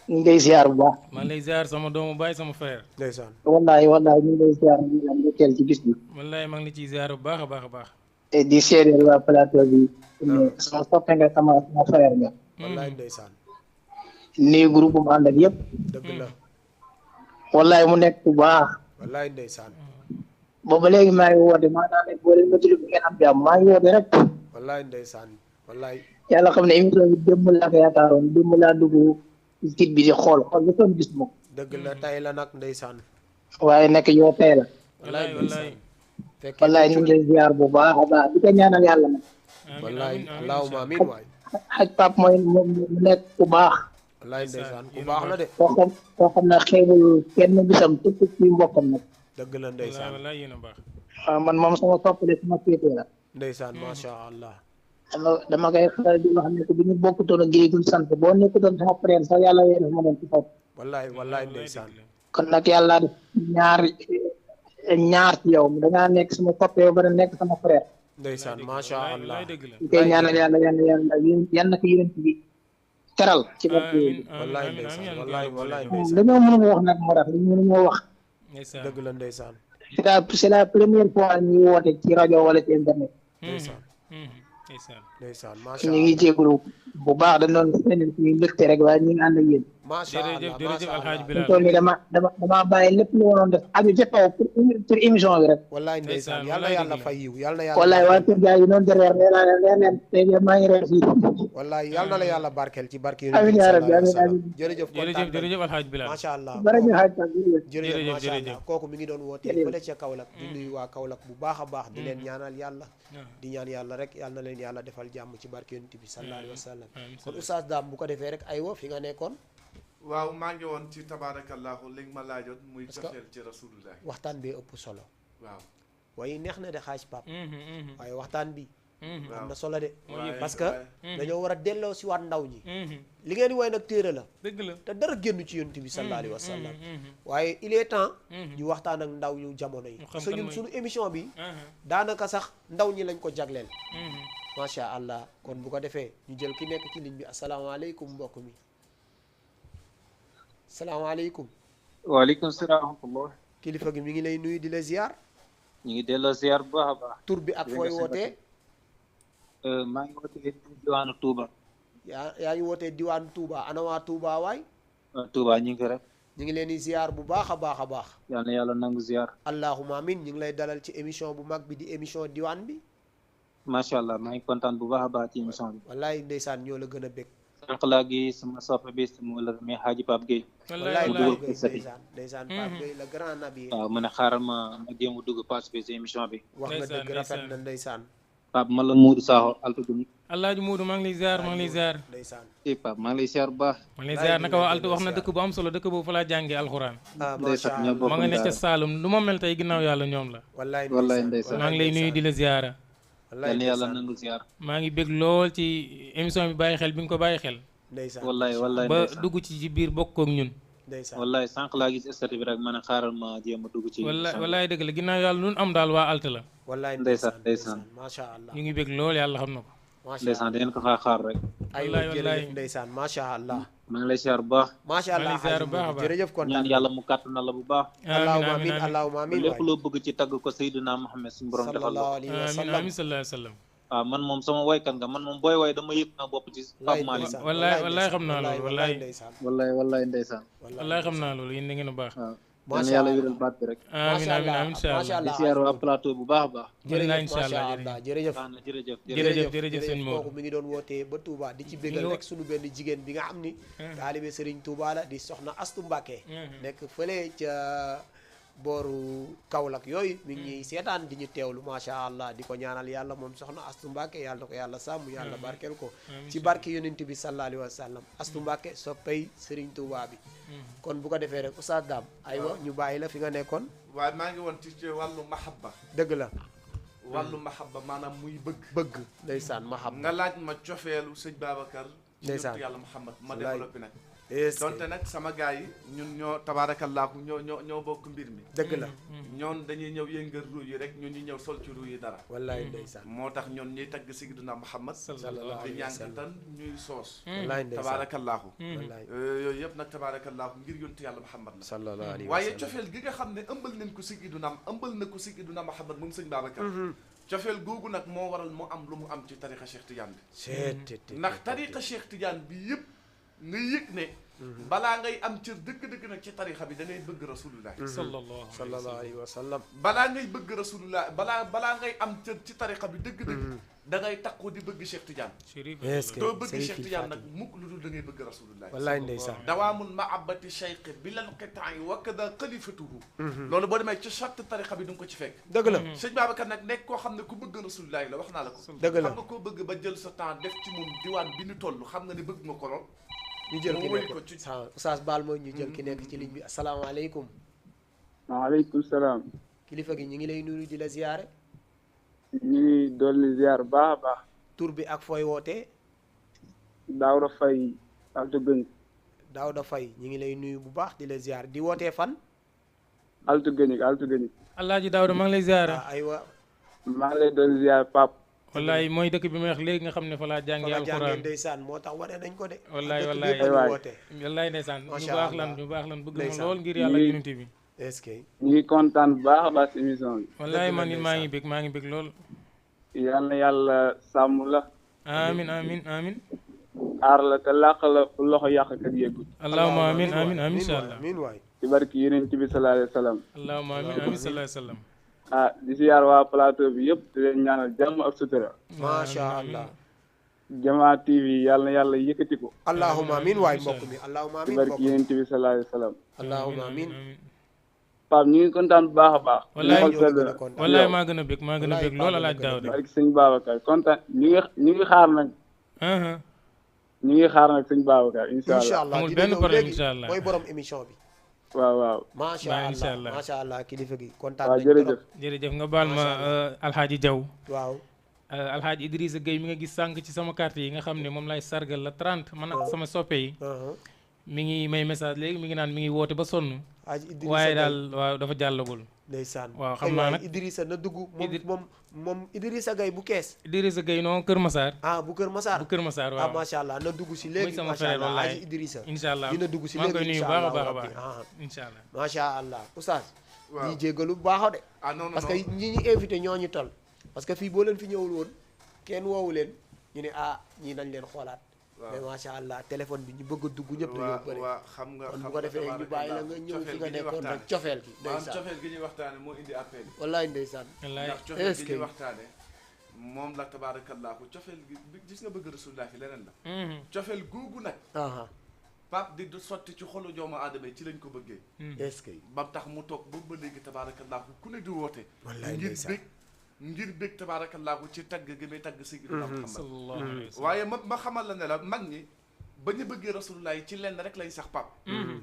[SPEAKER 7] ñu ngi lay ziar bu baax.
[SPEAKER 4] maa ngi lay ziar sama doomu baay sama frère
[SPEAKER 3] ndeysaan
[SPEAKER 7] wallahi wallahi ñu ngi lay ziar ñu ngi lay teel ci bis bi.
[SPEAKER 4] wallaay maa ngi la ciy ziar bu baax a baax a baax
[SPEAKER 7] te di seedeel waa plateau bi. sama soppe nga sama frère nga.
[SPEAKER 3] wallaay ndeysaan
[SPEAKER 7] nuyu groupe mu ànd ak yëpp.
[SPEAKER 3] dëgg la
[SPEAKER 7] wallahi mu nekk bu baax.
[SPEAKER 3] wallaay ndeysaan
[SPEAKER 7] booba léegi maa ngi woote maanaam ne boo leen bëgg ngeen am jàmm maa ngi woote rek.
[SPEAKER 3] wallaay ndeysaan wallaay
[SPEAKER 7] yàlla xam ne émission bi démb laa ko yaakaaroon démb laa dugg site bi di xool ba sonn gis moom.
[SPEAKER 3] dëgg la tay la nag ndeysaan
[SPEAKER 7] waaye nekk yoo tey la.
[SPEAKER 3] wallaay ndeysaan fekkee
[SPEAKER 7] wallaay ñu ngi lay ziar bu baax a baax di ko ñaanal yàlla nag.
[SPEAKER 3] wallaay allahumma amin waay
[SPEAKER 7] xaj Pape mooy mu nekk ku baax.
[SPEAKER 3] wallaay ndeysaan ku baax la de
[SPEAKER 7] koo xam ne xeebul kenn bisam tëpp ci mbokkam nag.
[SPEAKER 3] dëgg la ndeysaan
[SPEAKER 4] wallaay yéen a baax
[SPEAKER 7] waaw man moom sama soppale sama féetee la.
[SPEAKER 3] ndeysaan macha allah
[SPEAKER 7] dama koy faral di wax ne ko bi ñu bokkutoon ak Guèye sant boo nekkutoon sama frère sax yàlla wéy def ma doon ci foofu.
[SPEAKER 3] wallaay wallaay ndeysaan
[SPEAKER 7] kon nag yàlla def ñaar ci yow dangaa nekk sama soppe yow ba nekk sama frère.
[SPEAKER 3] ndeysaan macha allah
[SPEAKER 7] ñu koy ñaanal yàlla yal na ko yéen bi teral ci bopp yi.
[SPEAKER 3] wallaay ndeysaan wallaay
[SPEAKER 7] dañoo mën a wax nag moo tax li ñu mënuñoo wax.
[SPEAKER 3] dëgg la ndeysaan
[SPEAKER 7] c'est la première fois ñu woote ci rajo wala ci internet.
[SPEAKER 3] ndeysaan ndeysaan macha
[SPEAKER 7] ñu
[SPEAKER 3] allah
[SPEAKER 7] ngi jégalu bu baax dañ doon seen suñu mbégte rek waaye ñu ngi ànd ak yéen.
[SPEAKER 3] macha allah
[SPEAKER 4] jërëjëf Alhaji
[SPEAKER 7] ñu toll nii dama bàyyi lépp lu waroon def aju ca kaw pour émission bi rek.
[SPEAKER 3] wallaay ndeysaan yal na yàlla fay yiw yal na
[SPEAKER 7] wallaay
[SPEAKER 3] yàlla
[SPEAKER 7] waa Kër Dia yi noonu de reer nee naa leen tey maa ngi reer fii.
[SPEAKER 3] wallaay yal na la yàlla barkeel ci barke yi
[SPEAKER 7] amiin yaa rabbi amiin amiin.
[SPEAKER 3] jërëjëf kontaan
[SPEAKER 4] jërëjëf Alhaji Bilal
[SPEAKER 3] macha allah
[SPEAKER 7] jërëjëf Hadj Pape
[SPEAKER 3] jërëjëf macha
[SPEAKER 4] jërëjëf.
[SPEAKER 3] allah kooku mi ngi doon wootee fële ca Kaolack di nuyu waa Kaolack bu baax a baax di leen ñaanal yàlla di ñaan yàlla rek yal na leen yàlla defal jàmm ci barke yonent bi sallallahu alayhi wa sallam kon oustaz Dame bu ko defee rek aywa fi nga nekkoon
[SPEAKER 6] waaw maa ngi woon ci tabaarakallahu li nga ma laajoon muy cofeel ci rasulullah
[SPEAKER 3] waxtaan bee ëpp solo
[SPEAKER 6] waaw
[SPEAKER 3] waaye neex na de xaaj pap waaye waxtaan bi am na solo de
[SPEAKER 6] waaye-
[SPEAKER 3] parce que
[SPEAKER 6] waaye-
[SPEAKER 3] dañoo war a delloo si waat ndaw ñi li ngeen di woy nag téere la
[SPEAKER 4] dëgg la
[SPEAKER 3] te dara génn ci yonent bi sallallahu alayhi wa sallam waaye il est temps ñu waxtaan ak ndaw ñu jamono yi parce que
[SPEAKER 4] kan
[SPEAKER 3] ñun
[SPEAKER 4] mooy-
[SPEAKER 3] suñu émission bi daanaka sax ndaw ñi lañ ko jagleel macha allah kon bu ko defee ñu jël ki nekk ci ligne bi asalaamaaleykum mbokk mi salaamaaleykum
[SPEAKER 8] waaleykum salaam wa rahmatullah
[SPEAKER 3] kilifa gi mi ngi lay nuyu di la ziar
[SPEAKER 8] ñu ngi delloo ziar bu baax a baax
[SPEAKER 3] tur bi ak fooy wootee
[SPEAKER 8] maa ngi wootee diwaanu Touba
[SPEAKER 3] yaa ngi wootee diwaan Touba ana waa Touba waay
[SPEAKER 8] Touba ñu ngi ko rek
[SPEAKER 3] ñu ngi leen di ziar bu baax a baax a baax
[SPEAKER 8] yal na yàlla nangu ziar
[SPEAKER 3] allahuma amin ñu ngi lay dalal ci émission bu mag bi di émission diwaan bi
[SPEAKER 8] macha allah maa ngi kontaan bu baax a baax ci émission bi
[SPEAKER 3] wallaay ndeysaan ñoo la gën a bég
[SPEAKER 8] sànq laa gi sama soppe bi sama wala mais Hadji Pape Guèye
[SPEAKER 3] wallaay
[SPEAKER 8] mu
[SPEAKER 3] Pape
[SPEAKER 8] dugal
[SPEAKER 3] Gueye
[SPEAKER 8] ko sati
[SPEAKER 3] ndeysaan ndeysaan Pape Gueye la grand nabi
[SPEAKER 8] waaw mu ne xaaral ma jéem a dugg participer ci émission bi
[SPEAKER 3] wax nga dëgg
[SPEAKER 4] ndeysaan,
[SPEAKER 3] rafet na ndeysaan
[SPEAKER 8] Pape man la Moudou Sakho Alto Dumi
[SPEAKER 4] Alhaji Moodu maa ngi lay ziar maa ngi lay ziar
[SPEAKER 3] ndeysaan
[SPEAKER 8] Pape maa ngi lay ziar bu baax
[SPEAKER 4] maa ngi lay ziar naka waa Alto wax na dëkk bu am solo dëkk boobu fa laa jàngee alxuraan
[SPEAKER 3] ah
[SPEAKER 8] ndeysaan
[SPEAKER 3] macha
[SPEAKER 8] ñoo
[SPEAKER 3] allah
[SPEAKER 8] bokk
[SPEAKER 4] ma nga nekk ca
[SPEAKER 8] daara
[SPEAKER 4] Saalum lu ma mel tey ginnaaw yàlla ñoom la
[SPEAKER 3] wallaay
[SPEAKER 8] wallaay
[SPEAKER 3] ndeysaan
[SPEAKER 8] ndeysaan.
[SPEAKER 4] maa ngi lay nuyu di la ziara
[SPEAKER 3] wallaay
[SPEAKER 8] yal na yàlla
[SPEAKER 3] ndeysaan
[SPEAKER 8] nangu ziar
[SPEAKER 4] maa ngi bég lool ci émission bi bàyyi xel bi nga ko bàyyi xel
[SPEAKER 3] ndeysaan
[SPEAKER 8] wallaay wallaay
[SPEAKER 4] ba
[SPEAKER 8] ndeysaan
[SPEAKER 4] dugg ci biir bokk ak ñun
[SPEAKER 3] ndeysaan
[SPEAKER 8] wallaay sànq laa gis statut bi rek ma ne xaaral ma jéem a dugg ci
[SPEAKER 4] wallaay
[SPEAKER 8] émission bi.
[SPEAKER 4] wallaay dëgg la ginnaaw yàlla lu am daal waa Alto la
[SPEAKER 3] wallaay
[SPEAKER 8] ndeysaan,
[SPEAKER 3] ndeysaan
[SPEAKER 8] ndeysaan.
[SPEAKER 3] macha allah
[SPEAKER 4] ñu ngi bég lool yàlla xam na ko
[SPEAKER 3] macha
[SPEAKER 8] ndeysaan
[SPEAKER 3] allah
[SPEAKER 8] dangeen ko xaar rek
[SPEAKER 3] aywa
[SPEAKER 4] wallaay,
[SPEAKER 3] jërëjëf
[SPEAKER 4] wallaay.
[SPEAKER 3] ndeysaan macha allah
[SPEAKER 8] maa ngi lay ziar bu baax
[SPEAKER 3] macha allah
[SPEAKER 4] maa ngi ziar bu baax a
[SPEAKER 3] Hadji
[SPEAKER 4] baax.
[SPEAKER 3] jërëjëf kontaan
[SPEAKER 8] ñaan yàlla mu kàttanal la bu baax
[SPEAKER 3] allahumma
[SPEAKER 4] amiin
[SPEAKER 3] amin
[SPEAKER 4] amiin
[SPEAKER 3] allahumma amin
[SPEAKER 8] lépp
[SPEAKER 3] waay
[SPEAKER 8] loo bëgg ci tagg ko Seydina Muhammad suñu borom defal la
[SPEAKER 3] sallallahu
[SPEAKER 8] ko
[SPEAKER 3] alayhi wa
[SPEAKER 4] amiin
[SPEAKER 3] sallam
[SPEAKER 4] amiin sallallahu alayhi wa sallam
[SPEAKER 8] waaw man moom sama woykat nga man moom booy woy dama yëg na bopp ci Pape Malick
[SPEAKER 4] wallaay wallaay xam naa loolu
[SPEAKER 3] wallaay
[SPEAKER 4] wallaay
[SPEAKER 3] ndeysaan
[SPEAKER 8] wallaay wallaay ndeysaan
[SPEAKER 4] wallaay xam naa loolu yéen da ngeen a baax
[SPEAKER 8] waaw
[SPEAKER 3] macha
[SPEAKER 8] yàlla
[SPEAKER 3] allah
[SPEAKER 8] wéral baat bi rek.
[SPEAKER 4] amiin amiin amiin incha
[SPEAKER 3] macha
[SPEAKER 4] allah
[SPEAKER 8] di
[SPEAKER 3] allah
[SPEAKER 8] siyaar waa plateau bu baax a baax.
[SPEAKER 3] jërëjëf
[SPEAKER 4] incha allah
[SPEAKER 3] macha allah jërëjëf
[SPEAKER 8] baax na jërëjëf.
[SPEAKER 4] jërëjëf sëñ Maodo
[SPEAKER 3] kooku mi ngi doon wootee ba Touba di ci bégal rek sunu benn jigéen bi nga xam ni taalibe Serigne Touba la di soxna Astu Mbàkke nekk fële ca booru Kaolack yooyu mi ngi ñuy seetaan di ñu teewlu macha allah di ko ñaanal yàlla moom soxna Astu Mbàkke yàlla na ko yàlla sàmm yàlla barkeel ko ci barke yonent bi sallallahu alayhi wa sallam Astu Mbàkke soppay Serigne Touba bi kon bu ko defee rek Oustaz Dame aywa ñu bàyyi la fi nga nekkoon
[SPEAKER 6] waaye maa ngi woon ci wàllu mahabba
[SPEAKER 3] dëgg la
[SPEAKER 6] wàllu mahabba maanaam muy
[SPEAKER 3] bëgg ndeysaan mahabba
[SPEAKER 6] nga laaj ma cofeelu sëñ Babacar ci
[SPEAKER 3] ndeysaan
[SPEAKER 6] yonent yàlla Muhammad ma
[SPEAKER 3] wallaay.
[SPEAKER 6] développé nag
[SPEAKER 3] est-ce
[SPEAKER 6] donte
[SPEAKER 3] que
[SPEAKER 6] nag sama gars yi ñun ñoo tabaarakallaahu ñoo bokk mbir mi
[SPEAKER 3] dëgg la
[SPEAKER 6] ñoon dañuy ñëw yëngal ruu yi rek ñun ñu ñëw sol ci ruu yi dara
[SPEAKER 3] wallaay ndeysaan
[SPEAKER 6] moo tax ñoon ñuy tagg Sayyiduna Muhammad
[SPEAKER 3] sallallahu
[SPEAKER 6] di
[SPEAKER 3] alayhi wa
[SPEAKER 6] ñànk
[SPEAKER 3] sallam
[SPEAKER 6] tan ñuy soos
[SPEAKER 3] wallaay ndeysaan
[SPEAKER 6] tabaarakallaahu
[SPEAKER 3] wallaay
[SPEAKER 6] yooyu yëpp nag tabaarakallaahu ngir yonent yàlla Muhammad la
[SPEAKER 3] sallallahu alayhi wa
[SPEAKER 6] waaye
[SPEAKER 3] sallam
[SPEAKER 6] cofeel gi nga xam ne ëmbal nañ ko Sayyiduna Muhammad moom sëñ Babacar cofeel googu nag moo waral mu am lu mu am ci tariqa Cheikh Tidiane bi ndax tariqa Cheikh Tidiane bi yëpp nga yëg ne balaa ngay am cër dëgg-dëgg nag ci tariqa bi da ngay bëgg rasulullah
[SPEAKER 3] sallallahu alayhi wa sallam
[SPEAKER 6] balaa ngay bëgg rasulullah balaa ngay am cër ci tariqa bi dëgg-dëgg da ngay takku di bëgg Cheikh Tidiane
[SPEAKER 3] est-ce que
[SPEAKER 6] doo bëgg Cheikh Tidiane nag mukk lu dul da ngay bëgg rasulullah
[SPEAKER 3] wallaay ndeysaan
[SPEAKER 6] dawaamul mahabbati cheikh bi lan qita'i wa kada xalifatuhu loolu boo demee ci charte tariqa bi du nga ko ci fekk
[SPEAKER 3] dëgg la
[SPEAKER 6] sëñ Babacar nag nekk koo xam ne ku bëgg rasulullah la wax naa la ko
[SPEAKER 3] dëgg la
[SPEAKER 6] xam nga koo bëgg ba jël sa temps def ci moom diwaan bi ñu toll xam nga ne bëgg nga ko lool
[SPEAKER 3] ñu jël ki
[SPEAKER 6] mu wëy
[SPEAKER 3] nekk
[SPEAKER 6] ko ci
[SPEAKER 3] Oustaz Baal mooy ñu jël ki nekk ci ligne bi asalaamaaleykum
[SPEAKER 9] waaleykum salaam.
[SPEAKER 3] kilifa gi ñu ngi lay nuyu di la ziyaare
[SPEAKER 9] ñu ngi dolli ziar baax a baax.
[SPEAKER 3] tur bi ak fooy wootee
[SPEAKER 9] Daawda Fay Alto Gëñ.
[SPEAKER 3] Daawda Fay ñu ngi lay nuyu bu baax di la ziyaar di wootee fan
[SPEAKER 9] Alto Gëñ Alto Gëñ.
[SPEAKER 4] Alaaji Daawda maa ngi lay ziara
[SPEAKER 3] aywa
[SPEAKER 9] maa ngi lay dolli ziar Pape.
[SPEAKER 4] wallaay mooy dëkk bi may wax léegi nga xam ne fa laa
[SPEAKER 3] fa
[SPEAKER 4] jàngee
[SPEAKER 3] nga jàngee
[SPEAKER 4] alxuraan
[SPEAKER 3] ndeysaan moo tax wane nañ ko de
[SPEAKER 4] wallaay
[SPEAKER 3] dëkk
[SPEAKER 4] wallaay
[SPEAKER 3] bi yëpp ñu woote
[SPEAKER 4] wallaay ndeysaan ñu
[SPEAKER 3] Macha
[SPEAKER 4] baax
[SPEAKER 3] Allah.
[SPEAKER 4] lan ñu baax lan bëgg ma
[SPEAKER 3] Ndeysaan.
[SPEAKER 4] lool ngir yàlla
[SPEAKER 9] Lii-
[SPEAKER 4] unité bi
[SPEAKER 3] est-ce que
[SPEAKER 9] ñu ngi kontaan bu baax a baax si émission bi.
[SPEAKER 4] wallaay
[SPEAKER 3] la
[SPEAKER 4] man it maa
[SPEAKER 3] ndeysaan.
[SPEAKER 4] ngi bég maa ngi bég lool
[SPEAKER 9] yal na yàlla sàmm la.
[SPEAKER 4] amin amin amin
[SPEAKER 9] aar la te làq la fu loxo yàqkat yeggul.
[SPEAKER 4] allahumma amin amin amin incha allah
[SPEAKER 3] amiin waay
[SPEAKER 9] ci barki Yonent bi sallallahu alayhi wa sallam.
[SPEAKER 4] allahumma amin amin sallallahu alayhi wa sallam
[SPEAKER 9] ah di ziar waa plateau bi yëpp di leen ñaanal jàmm ak sutura.
[SPEAKER 3] macha allah
[SPEAKER 9] Jamaa TV yal na yàlla yëkkati ko.
[SPEAKER 3] allahumma amiin waay mbokk mi allahumma
[SPEAKER 9] ci
[SPEAKER 3] amiin
[SPEAKER 9] barki
[SPEAKER 3] mbokk mi
[SPEAKER 9] Yonent bi sallallahu alayhi wa sallam.
[SPEAKER 3] allahumma amiin
[SPEAKER 9] Pape ñu ngi kontaan bu baax a baax.
[SPEAKER 4] Wallaay
[SPEAKER 9] suñu xol
[SPEAKER 3] ñoo
[SPEAKER 9] sedd
[SPEAKER 3] gën
[SPEAKER 9] na.
[SPEAKER 3] a kontaan.
[SPEAKER 4] wallaay maa gën a bég maa gën a
[SPEAKER 3] Wallaay
[SPEAKER 4] bég lool
[SPEAKER 3] Pape
[SPEAKER 4] alaaj
[SPEAKER 3] gën a
[SPEAKER 4] Daawda
[SPEAKER 9] barki sëñ Babacar kontaan ñu ngi xaar nag. ñu ngi xaar nag sëñ Babacar incha
[SPEAKER 3] incha
[SPEAKER 9] allah.
[SPEAKER 3] allah
[SPEAKER 4] Amul
[SPEAKER 3] dina
[SPEAKER 4] benn
[SPEAKER 3] ñëw
[SPEAKER 4] problème,
[SPEAKER 3] léegi
[SPEAKER 4] incha allah.
[SPEAKER 3] mooy borom émission bi
[SPEAKER 9] waaw waaw.
[SPEAKER 3] macha
[SPEAKER 4] Baax, incha
[SPEAKER 3] allah
[SPEAKER 4] allah.
[SPEAKER 3] macha allah kilifa gi kontaan
[SPEAKER 9] waaw
[SPEAKER 3] nañ
[SPEAKER 9] jërëjëf.
[SPEAKER 3] trop
[SPEAKER 4] jërëjëf nga baal ma alxaaji Jaw
[SPEAKER 3] waaw
[SPEAKER 4] alxaaji Idrissa Gueye mi nga gis sànq ci sama carte yi nga xam ne moom lay sargal la 30 man ak sama soppe yi mi ngi may message léegi mi ngi naan mi ngi woote ba sonn
[SPEAKER 3] Aji Idrissa
[SPEAKER 4] waaye
[SPEAKER 3] Gueye.
[SPEAKER 4] daal waaw dafa jàllagul
[SPEAKER 3] ndeysaan
[SPEAKER 4] waaw, xam
[SPEAKER 3] ay
[SPEAKER 4] naa
[SPEAKER 3] waay
[SPEAKER 4] nag-
[SPEAKER 3] Idrissa na dugg
[SPEAKER 4] Idri-
[SPEAKER 3] moom Idrissa Gueye bu kees
[SPEAKER 4] Idrissa Gueye noonu Kër Massar
[SPEAKER 3] ah bu Kër Massar
[SPEAKER 4] bu Kër Massar
[SPEAKER 3] ah
[SPEAKER 4] waaw
[SPEAKER 3] macha allah na dugg si
[SPEAKER 4] muy
[SPEAKER 3] léegi
[SPEAKER 4] sama
[SPEAKER 3] macha
[SPEAKER 4] frère
[SPEAKER 3] allah
[SPEAKER 4] wallaay
[SPEAKER 3] Aji Idrissa
[SPEAKER 4] incha allah
[SPEAKER 3] dina dugg si
[SPEAKER 4] maa ngi koy
[SPEAKER 3] léegi
[SPEAKER 4] nuyu
[SPEAKER 3] incha
[SPEAKER 4] baax a
[SPEAKER 3] allah
[SPEAKER 4] baax a
[SPEAKER 3] rabbi.
[SPEAKER 4] baax
[SPEAKER 3] Ah,
[SPEAKER 4] incha allah
[SPEAKER 3] macha allah oustaz
[SPEAKER 6] waaw
[SPEAKER 3] ñi jéggalu bu baax de
[SPEAKER 6] ah non non
[SPEAKER 3] parce que ñi ñu invité ñoo ñu tol parce que fii boo leen fi ñëwul woon kenn woowu leen ñu ne ah ñii nañ leen xoolaat
[SPEAKER 6] waaw.
[SPEAKER 3] mais macha allah téléphone bi ñu bëgg a dugg ñëpp dañoo bëri
[SPEAKER 6] waa xam nga
[SPEAKER 3] kon bu ko defee ñu bàyyi la nga ñëw fi nga nekkoon rek cofeel gi
[SPEAKER 6] maanaam
[SPEAKER 3] ndeysaan
[SPEAKER 6] cofeel gi ñuy waxtaane moo indi appel yi
[SPEAKER 3] wallaay ndeysaan
[SPEAKER 4] wallaay
[SPEAKER 6] ndax cofeel
[SPEAKER 3] est-ce
[SPEAKER 6] gi
[SPEAKER 3] que
[SPEAKER 6] ñuy waxtaane moom la tabaarakallaahu cofeel gi gis nga bëgg rasulullah fi leneen la cofeel googu nag
[SPEAKER 3] aha
[SPEAKER 6] Pape di du sotti ci xolu doomu aadama yi ci lañ ko bëggee
[SPEAKER 3] est-ce que
[SPEAKER 6] ba tax mu toog boobu ba léegi tabaarakallaahu ku ne di woote
[SPEAKER 3] wallaay
[SPEAKER 6] ngir
[SPEAKER 3] ndeysaan
[SPEAKER 6] bég ngir bég tabaarakallaahu ci tagg gi muy tagg Sayyidina Muhammad
[SPEAKER 4] sallallahu alayhi wa sallam
[SPEAKER 6] waaye ma xamal la ne la mag ñi ba ñu bëggee rasulullah yi ci lenn rek lañ sax Pape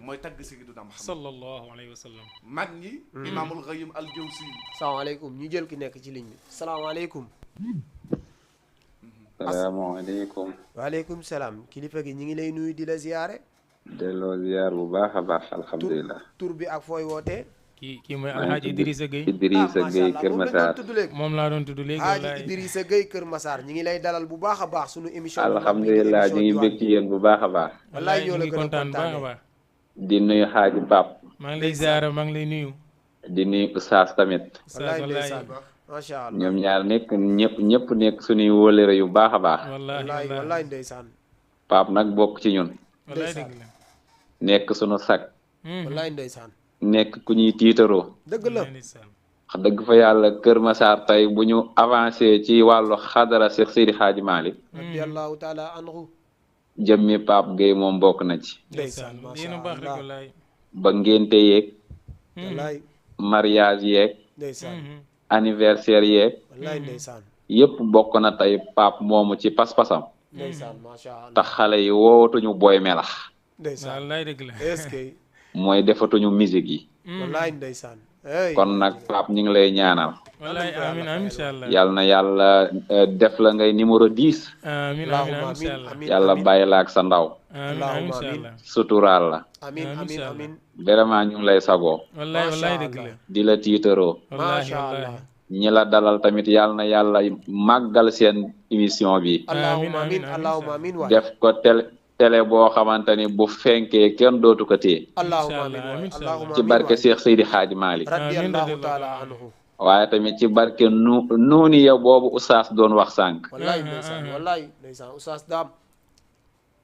[SPEAKER 6] mooy tagg Sayyidina Muhammad
[SPEAKER 4] sallallahu alayhi wa sallam
[SPEAKER 6] mag ñi imaamul Ghayyim al Jawzi
[SPEAKER 3] salaamaaleykum ñu jël ki nekk ci ligne bi salaamaaleykum
[SPEAKER 10] salaamaaleykum.
[SPEAKER 3] waaleykum salaam kilifa gi ñu ngi lay nuyu di la ziyaare
[SPEAKER 10] delloo ziar bu baax a baax alhamdulilah.
[SPEAKER 3] tur bi ak fooy wootee
[SPEAKER 4] kii mooy alxaaji Idrissa Gueye
[SPEAKER 10] Idrissa
[SPEAKER 3] macha
[SPEAKER 10] Gueye
[SPEAKER 3] allah
[SPEAKER 10] Kër
[SPEAKER 3] moom lañ
[SPEAKER 10] Massar.
[SPEAKER 3] doon tudd léegi
[SPEAKER 4] moom laa doon tudd léegi
[SPEAKER 3] Aji
[SPEAKER 4] wallaay
[SPEAKER 3] Idrissa Gueye Kër Massar ñi ngi lay dalal bu baax a baax sunu émission bu mag bi di
[SPEAKER 10] alhamdulilah ñu ngi
[SPEAKER 3] émission
[SPEAKER 10] bég ci yéen bu baax a baax.
[SPEAKER 3] wallaay ñoo
[SPEAKER 4] ñu
[SPEAKER 3] la
[SPEAKER 4] ngi
[SPEAKER 3] gën a
[SPEAKER 4] kontaan baax a
[SPEAKER 3] kontaane
[SPEAKER 4] baax
[SPEAKER 10] di nuyu xaaji Pape.
[SPEAKER 4] maa ngi lay ziara maa ngi lay nuyu
[SPEAKER 10] di nuyu Oustaz tamit.
[SPEAKER 3] wallaay
[SPEAKER 4] wallaay
[SPEAKER 3] ndeysaan macha allah
[SPEAKER 10] ñoom ñaar nekk ñëpp nekk suñuy wóolere yu baax a baax.
[SPEAKER 4] wallaay
[SPEAKER 3] wallaay
[SPEAKER 4] wallaay
[SPEAKER 3] wallaay ndeysaan
[SPEAKER 10] Pape nag bokk ci ñun.
[SPEAKER 4] wallaay
[SPEAKER 3] ndeysaan.
[SPEAKER 4] dëgg la
[SPEAKER 10] nekk suñu sag.
[SPEAKER 3] wallaay ndeysaan
[SPEAKER 10] nekk ku ñuy tiitaroo.
[SPEAKER 3] dëgg la.
[SPEAKER 10] wax dëgg fa yàlla Kër Massar tey bu ñu avancé ci wàllu xadara Cheikh Seydi Hadji Malick.
[SPEAKER 3] radiyallahu taala anhu.
[SPEAKER 10] jëmmi Pape Gueye moom bokk na ci.
[SPEAKER 3] ndeysaan macha allah.
[SPEAKER 10] ba ngénte yeeg.
[SPEAKER 3] wallaay.
[SPEAKER 10] mariage yeeg.
[SPEAKER 3] ndeysaan.
[SPEAKER 10] anniversaire yeeg.
[SPEAKER 3] wallaay ndeysaan.
[SPEAKER 10] yëpp bokk na tey Pape moomu ci pas-pasam.
[SPEAKER 3] ndeysaan macha allah.
[SPEAKER 10] tax xale yi woowatuñu booy melax.
[SPEAKER 3] ndeysaan
[SPEAKER 4] wallaay dëgg la.
[SPEAKER 3] est-ce que.
[SPEAKER 10] mooy defatuñu musique yi.
[SPEAKER 3] wallaay ndeysaan.
[SPEAKER 10] kon nag Pape ñu ngi lay ñaanal.
[SPEAKER 4] wallaay amiin amiin incha allah.
[SPEAKER 10] yal na yàlla def la ngay numéro 10.
[SPEAKER 4] amiin amiin incha allah.
[SPEAKER 10] yàlla bàyyi la ak sa ndaw.
[SPEAKER 4] amiin amiin incha allah.
[SPEAKER 10] suturaal la.
[SPEAKER 3] amiin amiin amiin.
[SPEAKER 10] vraiment ñu ngi lay sagoo.
[SPEAKER 4] wallaay wallaay dëgg la.
[SPEAKER 10] di la tiitaroo.
[SPEAKER 3] macha allah.
[SPEAKER 10] ñi la dalal tamit yal na yàlla màggal seen émission bi.
[SPEAKER 3] allahumma amiin allahumma amiin waay.
[SPEAKER 10] def ko télé boo xamante ni bu fenkee kenn dootu ko téye.
[SPEAKER 3] allahumma amiin waay.
[SPEAKER 10] ci barke Cheikh Seydi Hadji Malick.
[SPEAKER 3] radiyallahu taala anhu.
[SPEAKER 10] waaye tamit ci barke nuuni yow boobu oustaz doon wax sànq.
[SPEAKER 3] wallaay ndeysaan wallaay ndeysaan oustaz daam.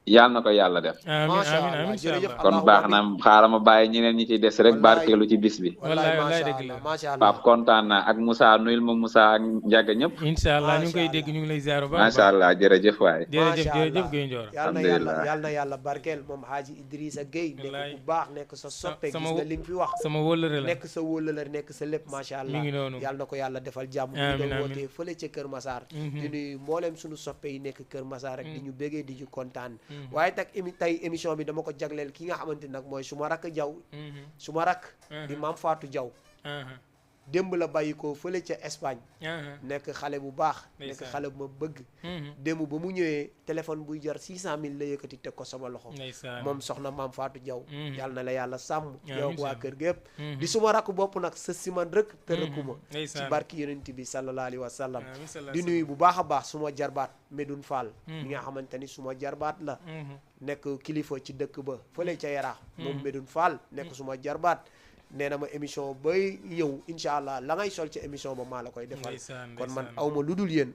[SPEAKER 10] yal na ko yàlla def.
[SPEAKER 3] macha allah jërëjëf
[SPEAKER 10] kon baax na xaaral ma bàyyi ñeneen ñi ci des rek barkeelu ci bis bi.
[SPEAKER 3] wallaay wallaay dëgg la macha allah.
[SPEAKER 10] Pape kontaan naa ak Moussa nuyul ma Moussa ak Ndiaga ñëpp.
[SPEAKER 4] incha allah ñu ngi koy dégg ñu ngi lay ziar bu baax.
[SPEAKER 10] macha allah jërëjëf waay.
[SPEAKER 4] jërëjëf jërëjëf Gueye Ndioro.
[SPEAKER 3] yal na yàlla barkeel moom Hadji Idrissa Gueye. nekk bu baax nekk sa soppe gis nga li nga fi wax.
[SPEAKER 4] sama wóllëre la
[SPEAKER 3] nekk sa wóllëre nekk sa lépp macha allah.
[SPEAKER 4] mi ngi noonu
[SPEAKER 3] yal na ko yàlla defal jàmm.
[SPEAKER 4] amiin
[SPEAKER 3] di wootee fële ca Kër Massar. di nuyu mbooleem suñu soppe yi nekk Kër Massar rek di ñu bégee di ñu kontaan. waaye tak tey émission bi dama ko jagleel ki nga xamante nag mooy su ma rakk jaw su ma rakk di Maam Fatou Jaw démb la bàyyi ko fële ca Espagne nekk xale bu baax nekk xale bu ma bëgg démb ba mu ñëwee téléphone buy jar 600 000 la yëkkati teg ko sama loxo moom soxna Maam Fatou Jaw yàlla na la yàlla sàmm yow waa kër gépp di suma rakk bopp nag sa siman rek te rëkkuma ci barki yonent bi sallallahu alayhi wa sallam di nuyu bu baax a baax suma jarbaat Medoune Fall mi nga xamante ni suma jarbaat la nekk kilifa ci dëkk ba fële ca Yaraax moom Medoune Fall nekk suma jarbaat nee na ma émission bay yow incha allah la ngay sol ci émission ba maa la koy defal kon man aw ma lu dul yéen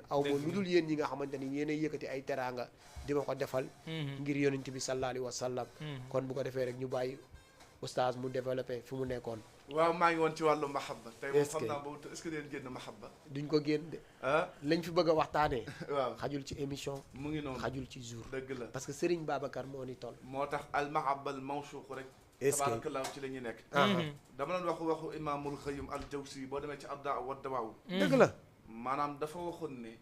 [SPEAKER 3] ñi nga xamante ni yéen a yëkkati ay teraanga di ma ko defal ngir yonent bi sallallahu alayhi wa sallam kon bu ko defee rek ñu bàyyi oustaz mu développé fi mu nekkoon
[SPEAKER 6] waaw maa ngi woon ci wàllu mahabba tey moom xam naa boobu est-ce que deen génn mahabba
[SPEAKER 3] duñ ko génn de lañ fi bëgg a waxtaanee
[SPEAKER 6] waaw
[SPEAKER 3] xajul ci émission
[SPEAKER 6] mu ngi noonu
[SPEAKER 3] xajul ci jour
[SPEAKER 6] dëgg la
[SPEAKER 3] parce que Serigne Babacar moo ni toll
[SPEAKER 6] moo tax al mahabba al mawsuuq rek tabarakallah ci la ñuy nekk dama doon waxu imaamul Qayyim al Jawzi boo demee ci addaa wa dawaa
[SPEAKER 3] dëgg la
[SPEAKER 6] maanaam dafa waxoon ne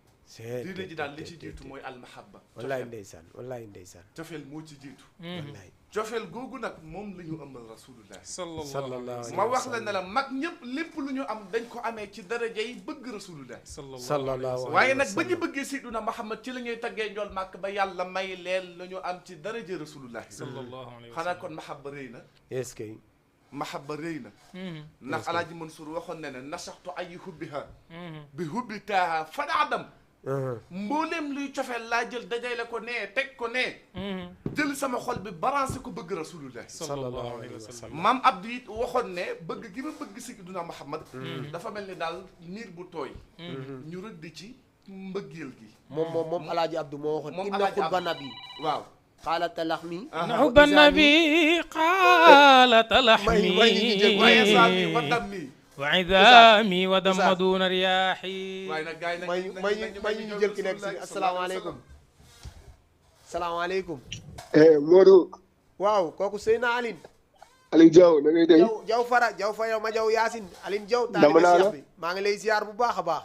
[SPEAKER 6] diine ji daal li ci jiitu mooy al mahabba
[SPEAKER 3] wallaay ndeysaan wallaay ndeysaan
[SPEAKER 6] cofeel moo ci jiitu
[SPEAKER 3] wallaay
[SPEAKER 6] cofeel googu nag moom la ñu ëmbal rasulullah
[SPEAKER 4] sallallahu
[SPEAKER 6] ma wax la ne la mag ñëpp lépp lu ñu am dañ ko amee ci daraja yi bëgg rasulullah
[SPEAKER 3] sallallahu
[SPEAKER 6] waaye nag ba ñu bëggee Seydina Muhammad ci la ñuy taggee njool màkk ba yàlla may leen la ñu am ci daraja rasulullah xanaa kon mahabba rëy na
[SPEAKER 3] est-ce que
[SPEAKER 6] mahabba rëy na ndax alaaji Mansour waxoon ne ne nasaxtu ay hubbiha bi hubbi taaha fadaadam mbooleem luy cofeel laa jël dajale ko nee teg ko nee jël sama xol bi balancé ko bëgg rasulullah
[SPEAKER 3] sallallahu alayhi wa sallam
[SPEAKER 6] maam Abdou it waxoon ne bëgg gi ma bëgg Seydina Muhammad dafa mel ni daal niir bu tooy ñu rëdd ci mbëggeel gi
[SPEAKER 3] moom alaaji Abdou moo waxoon inna xutba nabi
[SPEAKER 6] waaw
[SPEAKER 3] xaalata laxmi
[SPEAKER 4] حب النبي قالت لحمي وعظامي ودم دون رياحي
[SPEAKER 3] may ñu jël ki nekk si asalaamaaleykum salaamaaleykum
[SPEAKER 11] Modou
[SPEAKER 3] waaw kooku Seyna Aline
[SPEAKER 11] Aliou Diaw na ngay tey
[SPEAKER 3] Diaw Fara ma Diaw Yacine Aline Diaw taalibe Cheikh bi maa ngi lay ziar bu baax a baax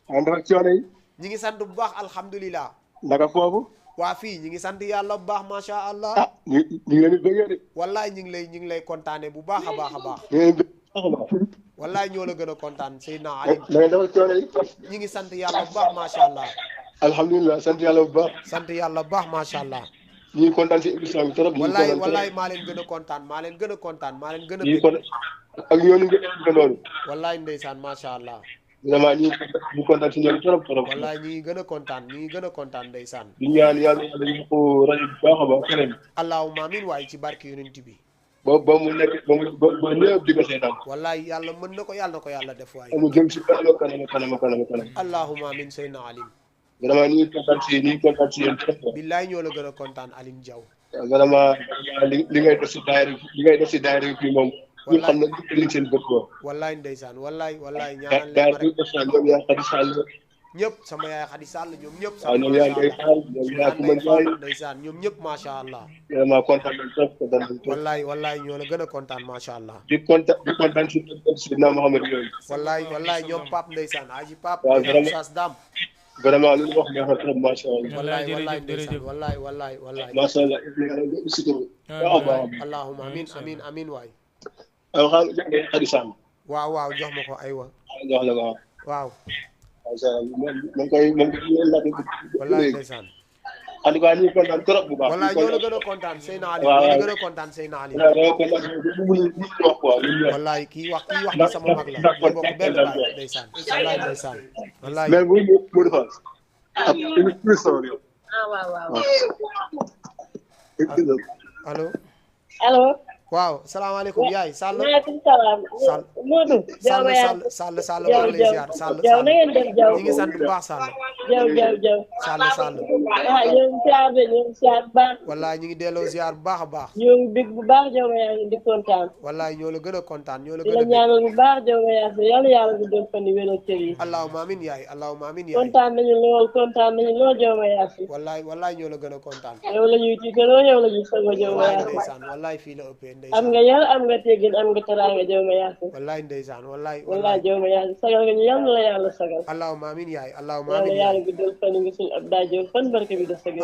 [SPEAKER 11] ànd ak coono yi
[SPEAKER 3] ñi ngi sant bu baax alhamdulilah
[SPEAKER 11] naka foofu
[SPEAKER 3] waa fii ñi ngi sant yàlla bu baax macha allah
[SPEAKER 11] ñu ngi leen di bëggee de
[SPEAKER 3] wallaay ñi ngi lay kontaane bu baax a baax a baax wallaay ñoo la gën a kontaan Seydina Aline
[SPEAKER 11] da ngay defal coono yi
[SPEAKER 3] ñi ngi sant yàlla bu baax macha allah
[SPEAKER 11] alhamdulilah sant yàlla bu baax
[SPEAKER 3] sant yàlla bu baax macha allah
[SPEAKER 11] ñu ngi kontaan si émission bi trop
[SPEAKER 3] wallaay maa leen gën a kontaan maa leen gën a bëgg
[SPEAKER 11] ak ñooñu nga noonu
[SPEAKER 3] wallaay ndeysaan macha allah
[SPEAKER 11] vraiment ñu kontaan si ñoom trop
[SPEAKER 3] wallaay ñi ngi gën a kontaan ndeysaan
[SPEAKER 11] di ñaan yàlla ñu ko rajo bu baax a baax keneen
[SPEAKER 3] allahumma amin waaye ci barke yonent bi
[SPEAKER 11] ba mu nekk ba ñëpp di ko seetaan
[SPEAKER 3] wallaay yàlla mën na ko yàlla def waaye
[SPEAKER 11] mu jëm si kanam
[SPEAKER 3] allahumma amin Seyna Aline
[SPEAKER 11] vraiment ñu ngi kontaan si yéen trop
[SPEAKER 3] billaay ñoo la gën a kontaan Aline Diaw
[SPEAKER 11] vraiment li ngay def si daayira bi fii moom ñu xam ne ñu ngi seen bët quoi.
[SPEAKER 3] wallaay ndeysaan wallaay ñaanal leen ma rek
[SPEAKER 11] ñoom yaa Xadi Sall
[SPEAKER 3] ñëpp sama yaay Xadi Sall ñoom ñëpp
[SPEAKER 11] waaw ñoom yaa Ndeye Fall ñoom yaa Kuma Ndiaye
[SPEAKER 3] ndeysaan ñoom ñëpp macha allah
[SPEAKER 11] vraiment kontaan nañ trop kontaan nañ trop
[SPEAKER 3] wallaay ñoo la gën a kontaan macha allah
[SPEAKER 11] di kontaan si Seydina Mohamed yooyu
[SPEAKER 3] wallaay ñoom Pape ndeysaan aji Pape
[SPEAKER 11] waaw vraiment
[SPEAKER 3] Oustaz Dame
[SPEAKER 11] vraiment lu ñu wax neex na trop macha allah
[SPEAKER 3] wallaay ndeysaan wallaay
[SPEAKER 11] macha allah sukuru
[SPEAKER 3] allahumma amin waay
[SPEAKER 11] waaw xam nga Xadi Sall
[SPEAKER 3] waaw jox ma ko aywa
[SPEAKER 11] jox la ko
[SPEAKER 3] waaw
[SPEAKER 11] macha allah moom koy
[SPEAKER 3] wallaay ndeysaan
[SPEAKER 11] en tout cas ñu kontaan trop bu baax
[SPEAKER 3] wallaay ñoo la gën a kontaan Seyna Ali ñoo la gën a kontaan Seyna Ali wallaay kii wax ni sama mag la ñu bokk benn baay ndeysaan wallaay
[SPEAKER 11] mais bu mu defal ak une question yow
[SPEAKER 12] waaw
[SPEAKER 3] allo waaw salaamaaleykum yaay Sall
[SPEAKER 12] maaleykum salaam Modou
[SPEAKER 3] Sall maa ngi lay ziar Sall
[SPEAKER 12] Jaw na ngeen def Jaw
[SPEAKER 3] ñu ngi sant bu baax Sall
[SPEAKER 12] Jaw
[SPEAKER 3] Sall
[SPEAKER 12] waaw ñoo ngi ziar bu baax
[SPEAKER 3] wallaay ñu ngi delloo ziar bu baax a baax
[SPEAKER 12] ñoo ngi bég bu baax Jaw ma yaa ngi di kontaan
[SPEAKER 3] wallaay ñoo la gën a kontaan ñoo la
[SPEAKER 12] di
[SPEAKER 3] gën
[SPEAKER 12] la
[SPEAKER 3] a
[SPEAKER 12] ñaanal bu baax Jaw ma yaa yàlla bu doon fan wér ak cër yi
[SPEAKER 3] allahumma amin yaay
[SPEAKER 12] kontaan nañu lool Jaw ma yaa
[SPEAKER 3] wallaay ñoo la gën a kontaan
[SPEAKER 12] yow la ñuy tiitaroo yow la ñuy sago Jaw ma yaa
[SPEAKER 3] ndeysaan wallaay fii la ëppee
[SPEAKER 12] am nga yar am nga teggin am nga teraanga Jaw ma yaa
[SPEAKER 3] wallaay ndeysaan wallaay
[SPEAKER 12] Jaw ma yaa sagal nga ñu yàlla la yàlla sagal
[SPEAKER 3] allahumma amin yaay allahumma amin
[SPEAKER 12] yàlla guddal fan nga suñu ab daa Jaw fan barke bi def sagal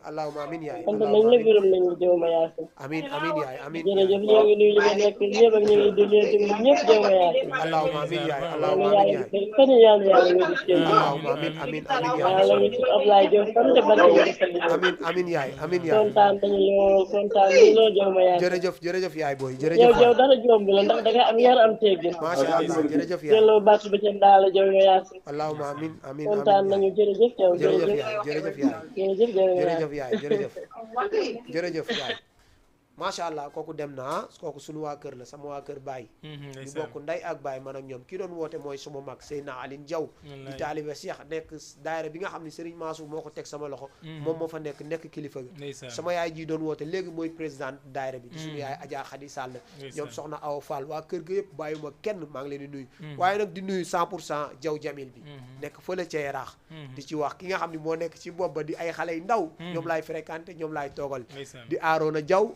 [SPEAKER 3] allahumma amin yaay
[SPEAKER 12] sant nañ la gërëm nañ la Jaw ma yaa
[SPEAKER 3] amin yaay amin
[SPEAKER 12] jërëjëf ñoo ngi nuyu li nga nekk ñëpp ak ñu ngi dundee déglu ñëpp Jaw ma yaa
[SPEAKER 3] allahumma amin yaay allahumma amin yaay
[SPEAKER 12] fan yàlla nga gis kenn
[SPEAKER 3] allahumma amin yaay
[SPEAKER 12] yàlla nga ci Ablaye Jaw fan te barke bi def sagal
[SPEAKER 3] amin yaay
[SPEAKER 12] kontaan nañu lool Jaw ma yaa
[SPEAKER 3] jërëjëf yaay booy
[SPEAKER 12] Jaw dara jomb la ndax da nga am yar am teggin
[SPEAKER 3] macha allah jërëjëf yaay
[SPEAKER 12] delloo baat ba ca ndaala Jaw ma yaa
[SPEAKER 3] allahumma amin
[SPEAKER 12] kontaan nañu jërëjëf Jaw
[SPEAKER 3] jërëjëf yaay macha allah kooku dem na kooku sunu waa kër la sama waa kër baay ñu bokk nday ak baay man ak ñoom ki doon woote mooy suma mag Seyna Aline Diaw di taalibe Cheikh nekk daayira bi nga xam ne Serigne Mansour moo ko teg sama loxo moom moo fa nekk kilifa ga sama yaay ji doon woote léegi mooy président daayira bi di suñu yaay Adja Khady Sall ñoom soxna Awa Fall waa kër ga yëpp bàyyuma kenn maa ngi leen di nuyu waaye nag di nuyu 100% Diaw Jamil bi nekk fële ca Yaraax di ci wax ki nga xam ne moo nekk ci bopp ba di ay xale yu ndaw ñoom laay fréquenté ñoom laay toogal di Arona Diaw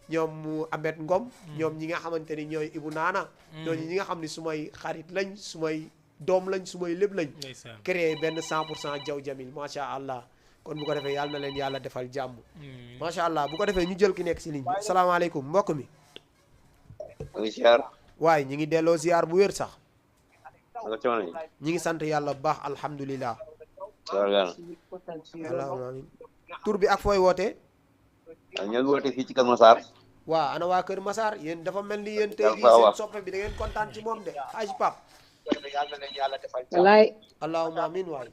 [SPEAKER 3] ñoom Amet Ngom ñoom ñi nga xamante ni ñooy Ibu Naana ñooñu ñi nga xam ne sumay xarit lañ sumay doom lañ sumay lépp lañ créé benn 100% Diaw Jamil macha allah kon bu ko defee yàlla na leen yàlla defal jàmm macha allah bu ko defee ñu jël ki nekk si ligne bi asalaamaaleykum mbokk mi waaye ñi ngi delloo ziar bu wér sax ñi ngi sant yàlla bu baax alhamdulilah allahumma amin tur bi ak fooy wootee
[SPEAKER 13] ñoo ngi woote fii ci Kër Massar.
[SPEAKER 3] waaw ana waa Kër Massar yéen dafa mel ni yéen tey jii seen soppe bi da ngeen kontaan ci moom de xaaj pap
[SPEAKER 12] wallaay
[SPEAKER 3] allahumma amin waay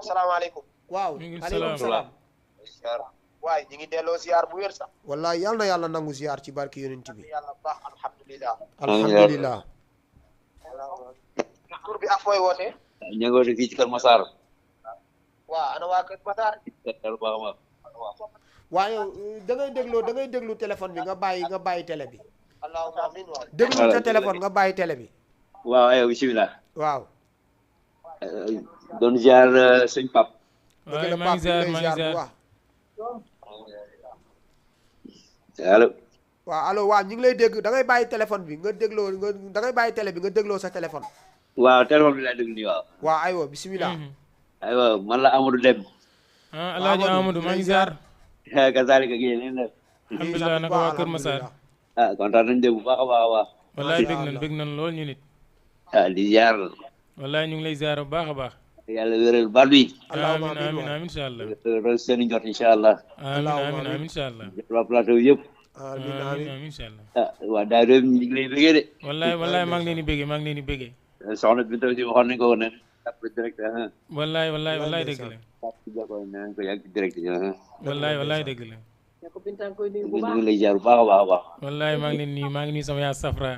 [SPEAKER 3] salaamaaleykum waaw aleykum salaam waay ñi ngi delloo ziar bu wér sax wallaay yal na yàlla nangu ziar ci barki yonent bi yàlla baax alhamdulilah tur bi ak fooy wootee
[SPEAKER 13] ñoo ngi woote fii ci Kër Massar.
[SPEAKER 3] waaw ana waa Kër Massar waaye da ngay déglu téléphone bi nga bàyyi télé bi allahumma amin waay déglu sa téléphone nga bàyyi télé bi
[SPEAKER 13] waaw ayo bismillah
[SPEAKER 3] waaw
[SPEAKER 13] doon ziar sëñ Pape
[SPEAKER 3] dëgg la Pape lay ziar bu baax
[SPEAKER 13] allo
[SPEAKER 3] waaw allo waaw ñu ngi lay dégg da ngay bàyyi téléphone bi nga dégloo da ngay bàyyi télé bi nga dégloo sa téléphone
[SPEAKER 13] waaw téléphone bi laa déglu nii waaw
[SPEAKER 3] waaw aywa bismillah
[SPEAKER 13] aywa man la Amadou Dem
[SPEAKER 4] alaaji Amadou maa ngi ziar
[SPEAKER 13] kazalika gi leen def
[SPEAKER 4] alhamdulilah naka waa Kër Massar
[SPEAKER 13] kontaan nañ de bu baax a baax a baax
[SPEAKER 4] wallaay bég nañ lool ñu nit
[SPEAKER 13] di ziar
[SPEAKER 4] wallaay ñu ngi lay ziar bu baax a baax
[SPEAKER 13] yàlla wéral baat bi
[SPEAKER 4] amin incha allah
[SPEAKER 13] ron seen njort incha allah
[SPEAKER 4] amin incha allah
[SPEAKER 13] waa plateau yëpp
[SPEAKER 4] amin incha allah
[SPEAKER 13] waa daay réew ñu ngi lay bégee de
[SPEAKER 4] wallaay maa ngi leen di bégee
[SPEAKER 13] soxna bi taw si waxoon nañ ko woon ne direct
[SPEAKER 4] wallaay dëgg la
[SPEAKER 13] ko yàgg direct
[SPEAKER 4] wallaay dëgg la
[SPEAKER 13] ñu ngi lay jaar bu baax a baax a baax
[SPEAKER 4] wallaay maa ngi nuyu sama yaa Safra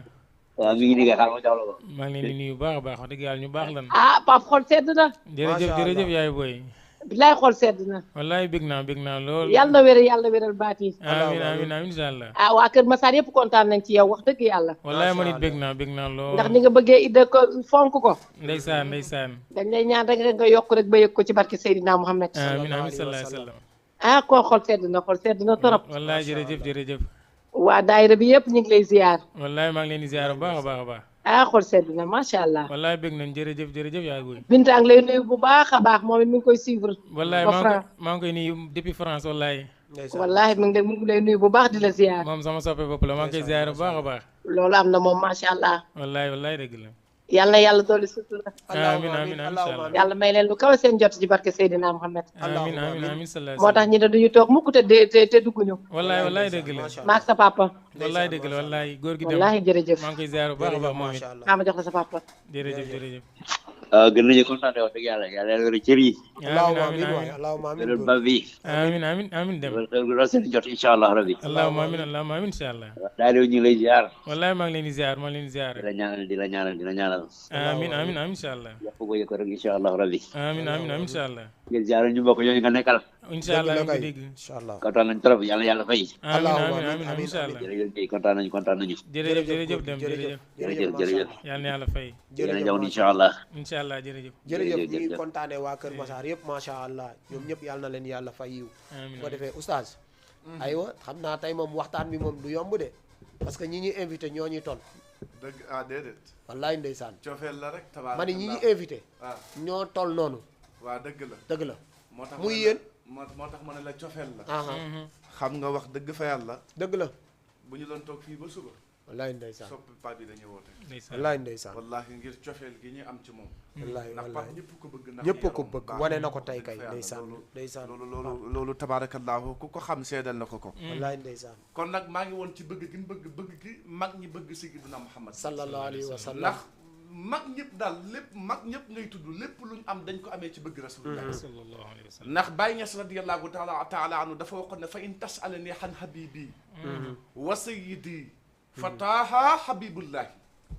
[SPEAKER 13] waaw mi ngi nii nga xaar ma jox la ko
[SPEAKER 4] maa ngi leen di nuyu bu baax a baax wax dëgg yàlla ñu baax lan
[SPEAKER 12] Pape xol sedd na
[SPEAKER 4] jërëjëf yaay booy
[SPEAKER 14] bilaay xool sedd na.
[SPEAKER 4] wallaay bég naa lool.
[SPEAKER 14] yàlla na wéral baat yi.
[SPEAKER 4] amiin incha allah.
[SPEAKER 14] ah waa Kër Massar yëpp kontaan nañ ci yow wax dëgg yàlla.
[SPEAKER 4] wallaay man it bég naa lool.
[SPEAKER 14] ndax ni nga bëggee idda ko fonk ko.
[SPEAKER 4] ndeysaan.
[SPEAKER 14] dañ lay ñaan rek nga yokk rek ba yëg ko ci barke Seydina Mohamed.
[SPEAKER 4] amiin sallallahu alayhi wa sallam.
[SPEAKER 14] ah koo xool sedd na trop.
[SPEAKER 4] wallaay jërëjëf.
[SPEAKER 14] waa daayira bi yëpp ñu ngi lay ziar.
[SPEAKER 4] wallaay maa ngi leen di ziar bu baax a baax.
[SPEAKER 14] ah xool sedd na macha allah.
[SPEAKER 4] wallaay bég nañ jërëjëf yaay booy.
[SPEAKER 14] Binta ngi lay nuyu bu baax a baax moom it mi ngi koy suivre.
[SPEAKER 4] wallaay maa ngi koy nuyu depuis France wallaay.
[SPEAKER 14] wallaay mi ngi lay nuyu bu baax di la ziar.
[SPEAKER 4] moom sama soppe bopp la maa ngi koy ziar bu baax a baax.
[SPEAKER 14] loolu am na moom macha allah.
[SPEAKER 4] wallaay dëgg la.
[SPEAKER 14] yàlla na yàlla dolli sutura.
[SPEAKER 4] amiin incha allah.
[SPEAKER 14] yàlla may leen lu kaw seen jot ci barke Seydina Mohamed.
[SPEAKER 4] amiin
[SPEAKER 14] moo tax ñi ne duñu toog mukk te dugguñu.
[SPEAKER 4] wallaay dëgg la.
[SPEAKER 14] maak sa papa.
[SPEAKER 4] wallaay dëgg la wallaay góor gi dem.
[SPEAKER 14] wallaay jërëjëf.
[SPEAKER 4] maa ngi koy ziar bu baax a baax moom it.
[SPEAKER 14] ma jox la sa papa.
[SPEAKER 4] jërëjëf.
[SPEAKER 13] gën nañu kontaan wax dëgg yàlla wér cër yi.
[SPEAKER 3] allahumma amiin
[SPEAKER 13] wéral ba bi.
[SPEAKER 4] amiin dem.
[SPEAKER 13] wéral seen jot incha allah rabbi.
[SPEAKER 4] allahumma amiin incha allah.
[SPEAKER 13] daal ñu ngi lay ziar.
[SPEAKER 4] wallaay maa ngi leen di ziar
[SPEAKER 13] di la ñaanal.
[SPEAKER 4] amiin incha allah.
[SPEAKER 13] yàpp ko yëkk rek incha allah rabbi.
[SPEAKER 4] amiin incha allah.
[SPEAKER 13] ngeen ziar ñu mbokk yooyu nga nekkal.
[SPEAKER 4] incha allah nga dégg.
[SPEAKER 13] kontaan nañu trop yàlla fay.
[SPEAKER 4] amiin incha allah.
[SPEAKER 13] jërëjëf kontaan nañu.
[SPEAKER 4] jërëjëf dem
[SPEAKER 13] jërëjëf.
[SPEAKER 4] yal na yàlla fay.
[SPEAKER 13] jërëjëf incha allah.
[SPEAKER 4] incha allah jërëjëf.
[SPEAKER 3] ñu ngi kontaane waa Kër Massar yëpp macha allah ñoom ñëpp yàlla na leen yàlla fay yiw. amiin ko defee oustaz. aywa xam naa tey moom waxtaan bi moom du yomb de parce que ñi ñuy invité ñoo ñuy toll.
[SPEAKER 6] dëgg déedéet.
[SPEAKER 3] wallaay ndeysaan.
[SPEAKER 6] cofeel la rek tabaaraka
[SPEAKER 3] ma ne ñi ñuy invité. ñoo toll noonu.
[SPEAKER 6] waa dëgg la.
[SPEAKER 3] moo tax muy yéen.
[SPEAKER 6] moo tax ma ne la cofeel la. xam nga wax dëgg fa yàlla.
[SPEAKER 3] dëgg la.
[SPEAKER 6] bu ñu doon toog fii ba suba.
[SPEAKER 3] wallaay ndeysaan
[SPEAKER 6] soppi pap bi dañuy woote.
[SPEAKER 3] wallaay ndeysaan.
[SPEAKER 6] wallaahi ngir cofeel gi ñu am ci moom.
[SPEAKER 3] wallaay
[SPEAKER 6] ndax pap ñëpp ko bëgg.
[SPEAKER 3] ñëpp ko bëgg wane na ko tey kay ndeysaan.
[SPEAKER 6] loolu tabaarakallaahu ku ko xam seedal na ko.
[SPEAKER 3] wallaay ndeysaan.
[SPEAKER 6] kon nag maa ngi woon ci bëgg gi bëgg gi mag ñi bëgg Sayyidina Muhammad
[SPEAKER 3] sallallahu alayhi wa sallam.
[SPEAKER 6] ndax mag ñëpp daal lépp mag ñëpp ngay tudd lépp luñ am dañ ko amee ci bëgg rasulullah sallallahu alayhi wa sallam. ndax Baye Niass radiyallahu taala anhu dafa waxoon ne fa in tasalani xan habibi wa sayyidi fataaha habibullahi.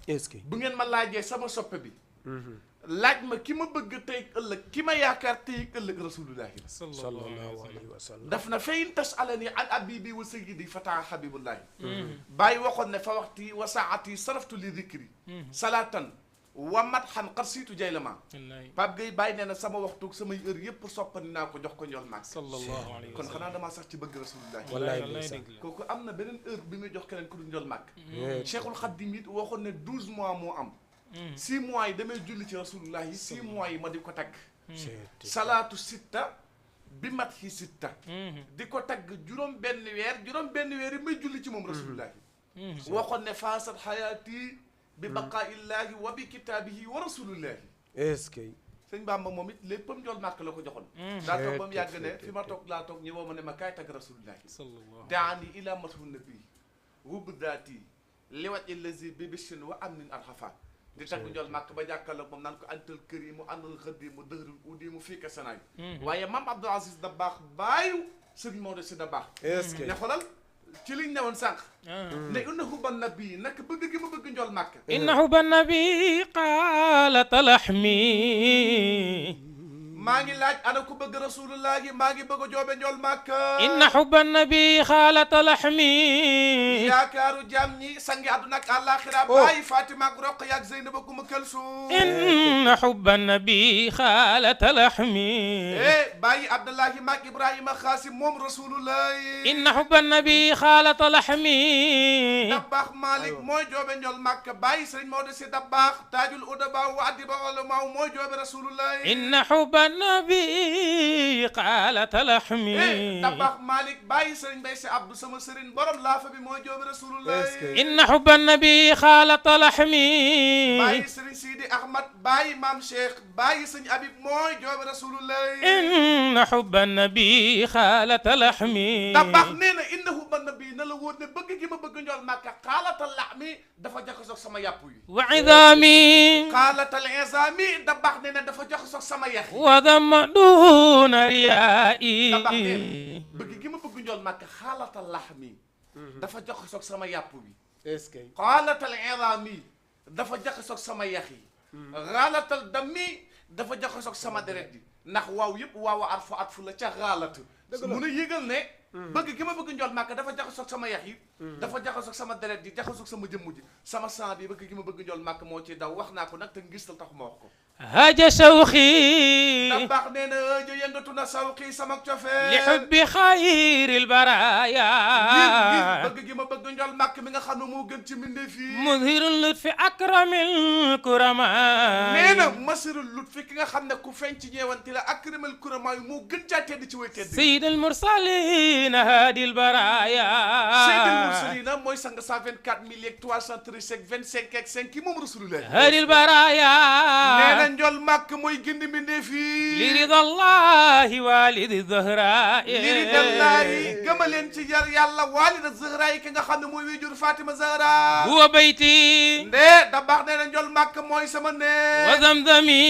[SPEAKER 3] est-ce que
[SPEAKER 6] bu ngeen ma laajee sama soppe bi laaj ma ki ma bëgg tey ëllëg ki ma yaakaar tey ëllëg rasulullahi
[SPEAKER 3] sallallahu alayhi wa sallam.
[SPEAKER 6] daf na fa in tasalani an habibi wa sayyidi fataaha habibullahi. Baye waxoon ne fa waxti wa saati saraftu li dikri salaatan wa matxan xar siitu jay la ma Pape Gueye Baye nee na sama waxtu samay heure yëpp soppani naa ko jox ko njool maag sallallahu alayhi wa sallam. kon xanaa damaa sax ci bëgg rasulullah wallaay kooku am na beneen heure bi muy jox keneen ku du njool maag Cheikhul Khadim it waxoon ne 12 mois moo am 6 mois yi damay julli ci rasulullah yi 6 mois yi ma di ko tagg salaatu sitta bi mat hi sitta di ko tagg juróom benn weer yi may julli ci moom rasulullah yi waxoon ne faasat xayaati bi baqaa illaahi wa bi kitaabihi wa rasulillahi.
[SPEAKER 3] est-ce que.
[SPEAKER 6] sëñ Bamba moom it léppam njool màkk la ko joxoon. daa toog ba mu yàgg ne fi ma toog laa toog ñi woo ma ne ma kaay tagg rasulillahi. daani ila matu nabi wubdaati liwat illazi bi bishin wa amnin arxafa di tagg njool màkk ba jàkkaarloo moom naan ko antal kër yi mu àndal xëddi mu dëhrul udi mu fii ka sanaay. waaye maam Abdou Aziz Dabakh baayu Sëriñ Maodo Si Dabakh.
[SPEAKER 3] est-ce que
[SPEAKER 6] ne xoolal. ci liñ newoon sànq. ne inna hubban nabi nag bëgg gi ma bëgg njool màkk.
[SPEAKER 4] inna hubban nabi qaala talaxmi.
[SPEAKER 6] maa ngi laaj ana ku bëgg rasulullahi maa ngi bëgg a joobe njool màkk.
[SPEAKER 4] inna hubban nabi qaala talaxmi.
[SPEAKER 6] yaakaaru jaam ñi sangi àdduna ak àllaaxira bàyyi Fatima ak Roqaya ak Zeynab ak Umu Kalsum.
[SPEAKER 4] inna hubban nabi qaala talaxmi.
[SPEAKER 6] bàyyi Abdullahi maak Ibrahima Xaasim moom rasulullahi.
[SPEAKER 4] inna hubban nabi qaala talaxmi.
[SPEAKER 6] Dabakh Malik mooy joobe njool màkk bàyyi Sëriñ Maodo Si Dabakh taajul udaba wa adiba ulama mooy joobe rasulullahi.
[SPEAKER 4] inna hubban nabi qaala talaxmi.
[SPEAKER 6] Dabakh Malik bàyyi Sëriñ Mbay Si Abdou sama sëriñ borom laafa bi mooy joobe rasulullahi.
[SPEAKER 4] inna hubban nabi qaala talaxmi.
[SPEAKER 6] bàyyi Sëriñ Sidi Ahmad bàyyi Maam Cheikh bàyyi Sëriñ Habib mooy joobe rasulullahi.
[SPEAKER 4] inna hubban nabi qaala talaxmi.
[SPEAKER 6] Dabakh nee na inna hubban nabi na la wóor ne bëgg gi ma bëgg njool màkka xaalatal laxmi dafa jaxasoog sama yàpp yi.
[SPEAKER 4] wa idaami.
[SPEAKER 6] xaalatal izaami Dabakh nee na dafa jaxasoog sama yax yi.
[SPEAKER 4] wa damma duuna riyaa'i.
[SPEAKER 6] Dabakh nee bëgg gi ma bëgg njool màkka xaalatal laxmi dafa jaxasoog sama yàpp bi.
[SPEAKER 3] est-ce que.
[SPEAKER 6] xaalatal izaami dafa jaxasoog sama yax yi. xaalatal dammi dafa jaxasoog sama deret yi. ndax waaw yëpp waaw atfu la ca xaalatu mun a yëgal ne bëgg gi ma bëgg njool màkk dafa jaxasoog sama yax yi dafa jaxasoog sama deret yi jaxasoog sama jëmm ji sama sang bi bëgg gi ma bëgg njool màkk moo ci daw wax naa ko nag te ngistal tax ma wax ko
[SPEAKER 4] haja shawqi
[SPEAKER 6] ndax baax nee na haja yëngatu na sawqi sama cofee
[SPEAKER 4] li hubbi xayril baraya
[SPEAKER 6] ngir bëgg gi ma bëgg njool màkk mi nga xam ne moo gën ci mbindeef yi
[SPEAKER 4] muzhirul lutfi akramil kurama
[SPEAKER 6] nee na masirul lutfi ki nga xam ne ku feeñ ci ñeewanti la akramil kurama yi moo gën caa tedd ci way tedd
[SPEAKER 4] sayyidul mursalin hadil baraya
[SPEAKER 6] sayyidul mursalin mooy sang 124 337 25 ak 5 ki moom rasulullah
[SPEAKER 4] hadil baraya
[SPEAKER 6] nee na njool màkk mooy gindi mbindeef yi
[SPEAKER 4] li ridallahi walidi zahra
[SPEAKER 6] li ridallahi gëma leen ci yar yàlla walida zahra yi ki nga xam ne mooy wéjur Fatima Zahra
[SPEAKER 4] huwa bayti
[SPEAKER 6] ndee da baax nee na njool màkk mooy sama nee
[SPEAKER 4] wa zamzami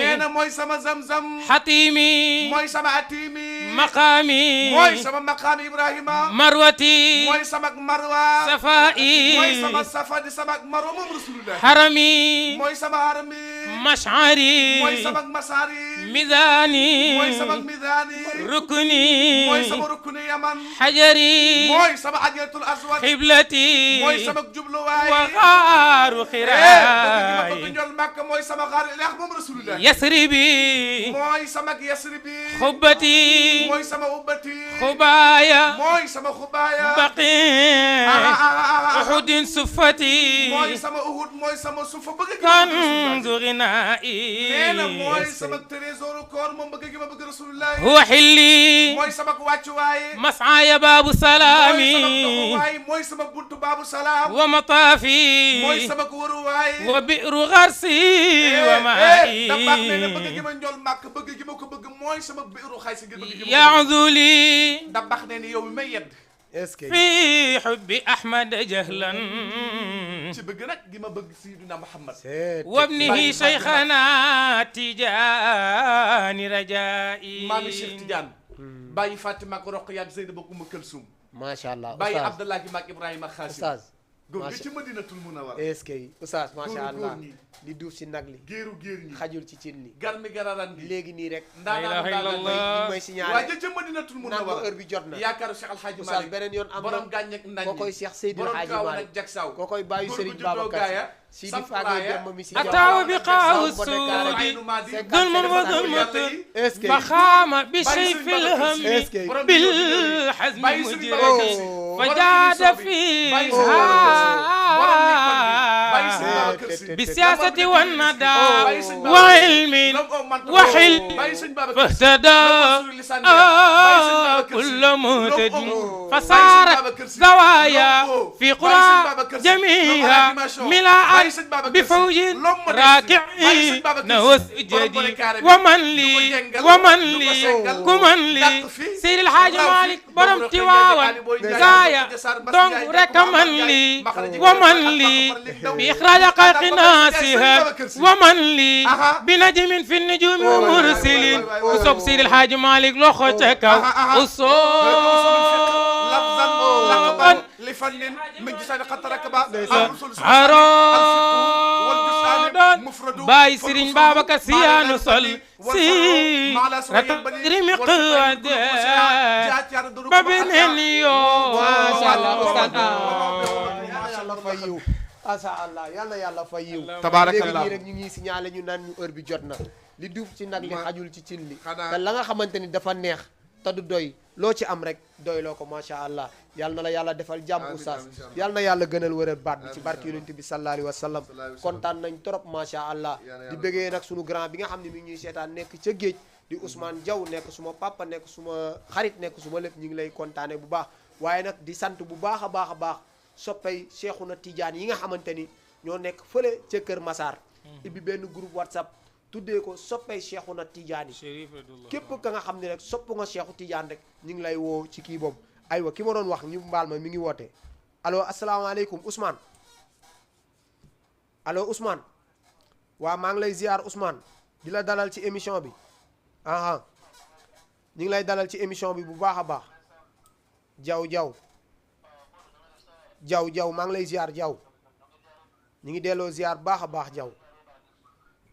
[SPEAKER 6] nee na mooy sama zamzam
[SPEAKER 4] hatimi
[SPEAKER 6] mooy sama atimi
[SPEAKER 4] maqami
[SPEAKER 6] mooy sama maqaami Ibrahima
[SPEAKER 4] marwati
[SPEAKER 6] mooy sama marwa
[SPEAKER 4] safai
[SPEAKER 6] mooy sama safa di sama marwa moom rasulullah
[SPEAKER 4] harami
[SPEAKER 6] mooy sama harami
[SPEAKER 4] mash'ari
[SPEAKER 6] mooy sama masari
[SPEAKER 4] mizani
[SPEAKER 6] mooy sama mizani
[SPEAKER 4] rukni
[SPEAKER 6] mooy sama rukni yaman
[SPEAKER 4] hajari
[SPEAKER 6] mooy sama hajaratul aswad
[SPEAKER 4] qiblati
[SPEAKER 6] mooy sama jubluwaay
[SPEAKER 4] wa gharu khirai
[SPEAKER 6] bëgg njool màkk mooy sama xaar ilaah moom rasulullah
[SPEAKER 4] yasribi
[SPEAKER 6] mooy sama yasribi
[SPEAKER 4] xubbati
[SPEAKER 6] mooy sama ubbati
[SPEAKER 4] xubaya
[SPEAKER 6] mooy sama xubaya
[SPEAKER 4] baqi uhudin sufati
[SPEAKER 6] mooy sama uhud mooy sama sufa bëgg
[SPEAKER 4] kanzu ghinai
[SPEAKER 6] nee na mooy sama trésor koor moom bëgg gi ma bëgg rasulullah
[SPEAKER 4] huwa hilli
[SPEAKER 6] mooy sama wàccuwaay
[SPEAKER 4] mas'aya babu salami
[SPEAKER 6] mooy sama buntu baabu salaam
[SPEAKER 4] wa matafi
[SPEAKER 6] mooy sama waruwaay
[SPEAKER 4] wa bi'ru gharsi wa ma'i
[SPEAKER 6] da baax nee na bëgg gi ma njool màkk bëgg gi ma ko bëgg mooy sama bi'ru xaysi gi bëgg gi ma
[SPEAKER 4] ya'zuli
[SPEAKER 6] da baax nee na yow mi may yedd
[SPEAKER 3] est-ce que
[SPEAKER 4] fi hubbi ahmad jahlan
[SPEAKER 6] ci bëgg nag gi ma bëgg Sayyidina Muhammad
[SPEAKER 4] wa ibnihi shaykhana Tijaani rajai
[SPEAKER 6] maami Cheikh Tidiane bàyyi Fatima ak Roqaya ak Zeynab ak Umm Kulsum
[SPEAKER 3] macha allah
[SPEAKER 6] bàyyi Abdallahi maak Ibrahima Xaasim
[SPEAKER 3] Oustaz
[SPEAKER 6] góor gi ci Madinatul Munawwara
[SPEAKER 3] est-ce que Oustaz macha allah li duuf si nag li
[SPEAKER 6] géeru géer ñi
[SPEAKER 3] xajul ci cin li
[SPEAKER 6] gar mi gararan gi
[SPEAKER 3] léegi nii rek
[SPEAKER 6] ndaanaan
[SPEAKER 3] mooy signalé
[SPEAKER 6] waa ca Madinatul Munawwara
[SPEAKER 3] heure bi jot na
[SPEAKER 6] yaakaaru Cheikh Alhaji
[SPEAKER 3] Oustaz
[SPEAKER 6] Malick
[SPEAKER 3] beneen yoon am
[SPEAKER 6] borom gàññ ak ndañ
[SPEAKER 3] ko koy Cheikh Seydil Hadji Malick
[SPEAKER 6] Jaksaw
[SPEAKER 3] ko koy bàyyi Serigne Babacar Si di faage dem mi si
[SPEAKER 4] ataw bi qawsudi dulmun wa dulmatun faxaama bi sayfil hammi bil hazmi mujrati fajada fiha بالسياسة والندى وعلم وحلم فاهتدى كل مهتد فصارت زوايا في قرى جميعها ملاء بفوج راكعين وسجدي ومن لي كمن لي سير الحاج مالك برم تواوان زايا دونك رك من لي ومن لي بإخراج خلق ناسها ومن لي بنجم في النجوم ومرسلين وصب سير الحاج مالك لو خوتك وصوبا
[SPEAKER 6] لفن من جسد قد ركبا
[SPEAKER 4] عرادان باي سيرين بابك سيانو صل سي رتدري مقود بابنيو
[SPEAKER 3] ما شاء الله فايو asa allah yàlla yàlla fay yiw
[SPEAKER 6] tabarakallah
[SPEAKER 3] léegi rek ñu ngi signalé ñu naan ñu heure bi jot na li duuf ci nag li xajul ci cin li te la nga xamante ni dafa neex te du doy loo ci am rek doy loo ko macha allah yàlla na la yàlla defal jàmm oustaz yàlla na yàlla gënal wëral baat bi ci barke yonent bi sallallahu alayhi wa sallam kontaan nañ trop macha allah di bëggee nag sunu grand bi nga xam ne mi ngi ñuy seetaan nekk ca géej di Ousmane Diaw nekk suma papa nekk suma xarit nekk suma lépp ñu ngi lay kontaane bu baax waaye nag di sant bu baax a baax a baax soppay Cheikhouna Tidiane yi nga xamante ni ñoo nekk fële ca Kër Massar ibbi benn groupe WhatsApp tuddee ko soppay Cheikhouna Tidiane yi képp ka nga xam ne rek sopp nga Cheikhu Tidiane rek ñu ngi lay woo ci kii boobu aywa ki ma doon wax ñu mbaal ma mi ngi woote allo asalaamaaleykum Ousmane allo Ousmane waaw maa ngi lay ziar Ousmane di la dalal ci émission bi aha ñu ngi lay dalal ci émission bi bu baax a baax jaw maa ngi lay ziar jaw ñu ngi delloo ziar baax a baax jaw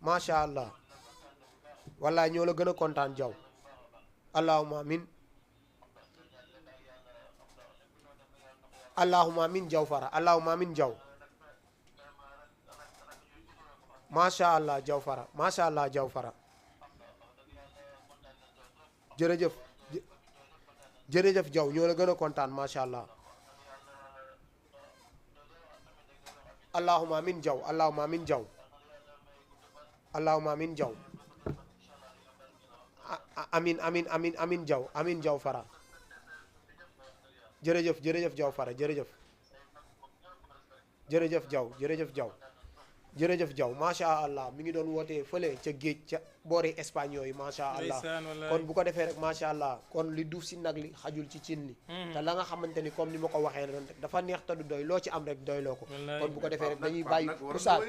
[SPEAKER 3] macha allah wallaay ñoo la gën a kontaan jaw allahumma amin allahumma amin jaw fara allahumma amin jaw macha allah jaw fara macha allah jaw fara jërëjëf jërëjëf jaw ñoo la gën a kontaan macha allah allahumma amin jaw allahumma amin jaw allahumma amin jaw amin amin amin amin jaw amin jaw fara jërëjëf jërëjëf jaw fara jërëjëf jërëjëf jaw jërëjëf jaw jërëjëf jaw macha allah mi ngi doon wootee fële ca géej ca boori Espagne yooyu macha allah kon bu ko defee rek macha allah kon li duuf si nag li xajul ci cin li te la nga xamante ni comme ni ma ko waxee rek dafa neex te du doy loo ci am rek doyloo ko kon bu ko defee rek dañuy bàyyi oustaz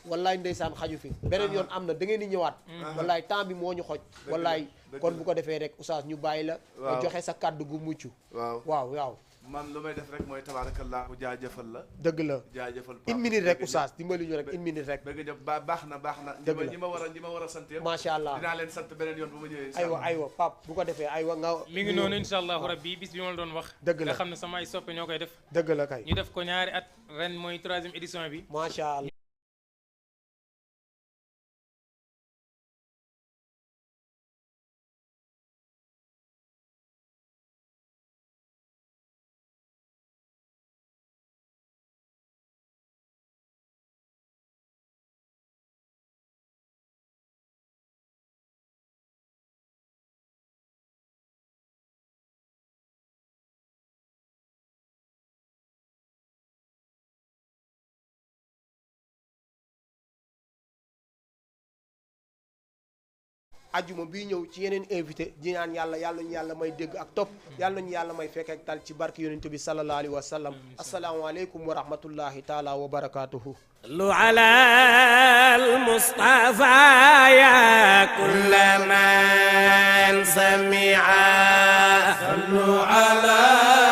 [SPEAKER 3] wallaay ndeysaan xaju fi beneen yoon am na da ngeen di ñëwaat wallaay temps bi moo ñu xoj wallaay kon bu ko defee rek oustaz ñu bàyyi la nga joxe sa kàddu gu mucc waaw
[SPEAKER 6] man lu may def rek mooy tabaarakallaahu jaajëfal la
[SPEAKER 3] dëgg la
[SPEAKER 6] jaajëfal
[SPEAKER 3] une minute rek oustaz dimbali ñu rek une minute rek
[SPEAKER 6] bëgg jëf baax na ñi ma war a sant yëpp
[SPEAKER 3] macha allah
[SPEAKER 6] dinaa leen sant beneen yoon bu ma ñëwee
[SPEAKER 3] aywa pap bu ko defee aywa nga
[SPEAKER 4] mi ngi noonu insha allahu rabbi bis bi ma la doon wax
[SPEAKER 3] dëgg la
[SPEAKER 4] nga xam ne sama ay soppe ñoo koy def
[SPEAKER 3] dëgg la kay
[SPEAKER 4] ñu def ko ñaari at ren mooy 3e édition bi
[SPEAKER 3] macha allah ajjuma bii ñëw ci yeneen invité di ñaan yàlla ñu yàlla may dégg ak topp yàlla ñu yàlla may fekk ak tal ci barke yonent bi sallallahu alayhi wa sallam assalaamu aleykum wa rahmatullahi taala wa barakatuhu
[SPEAKER 1] lu ala al mustafa ya kulla man sami'a sallu ala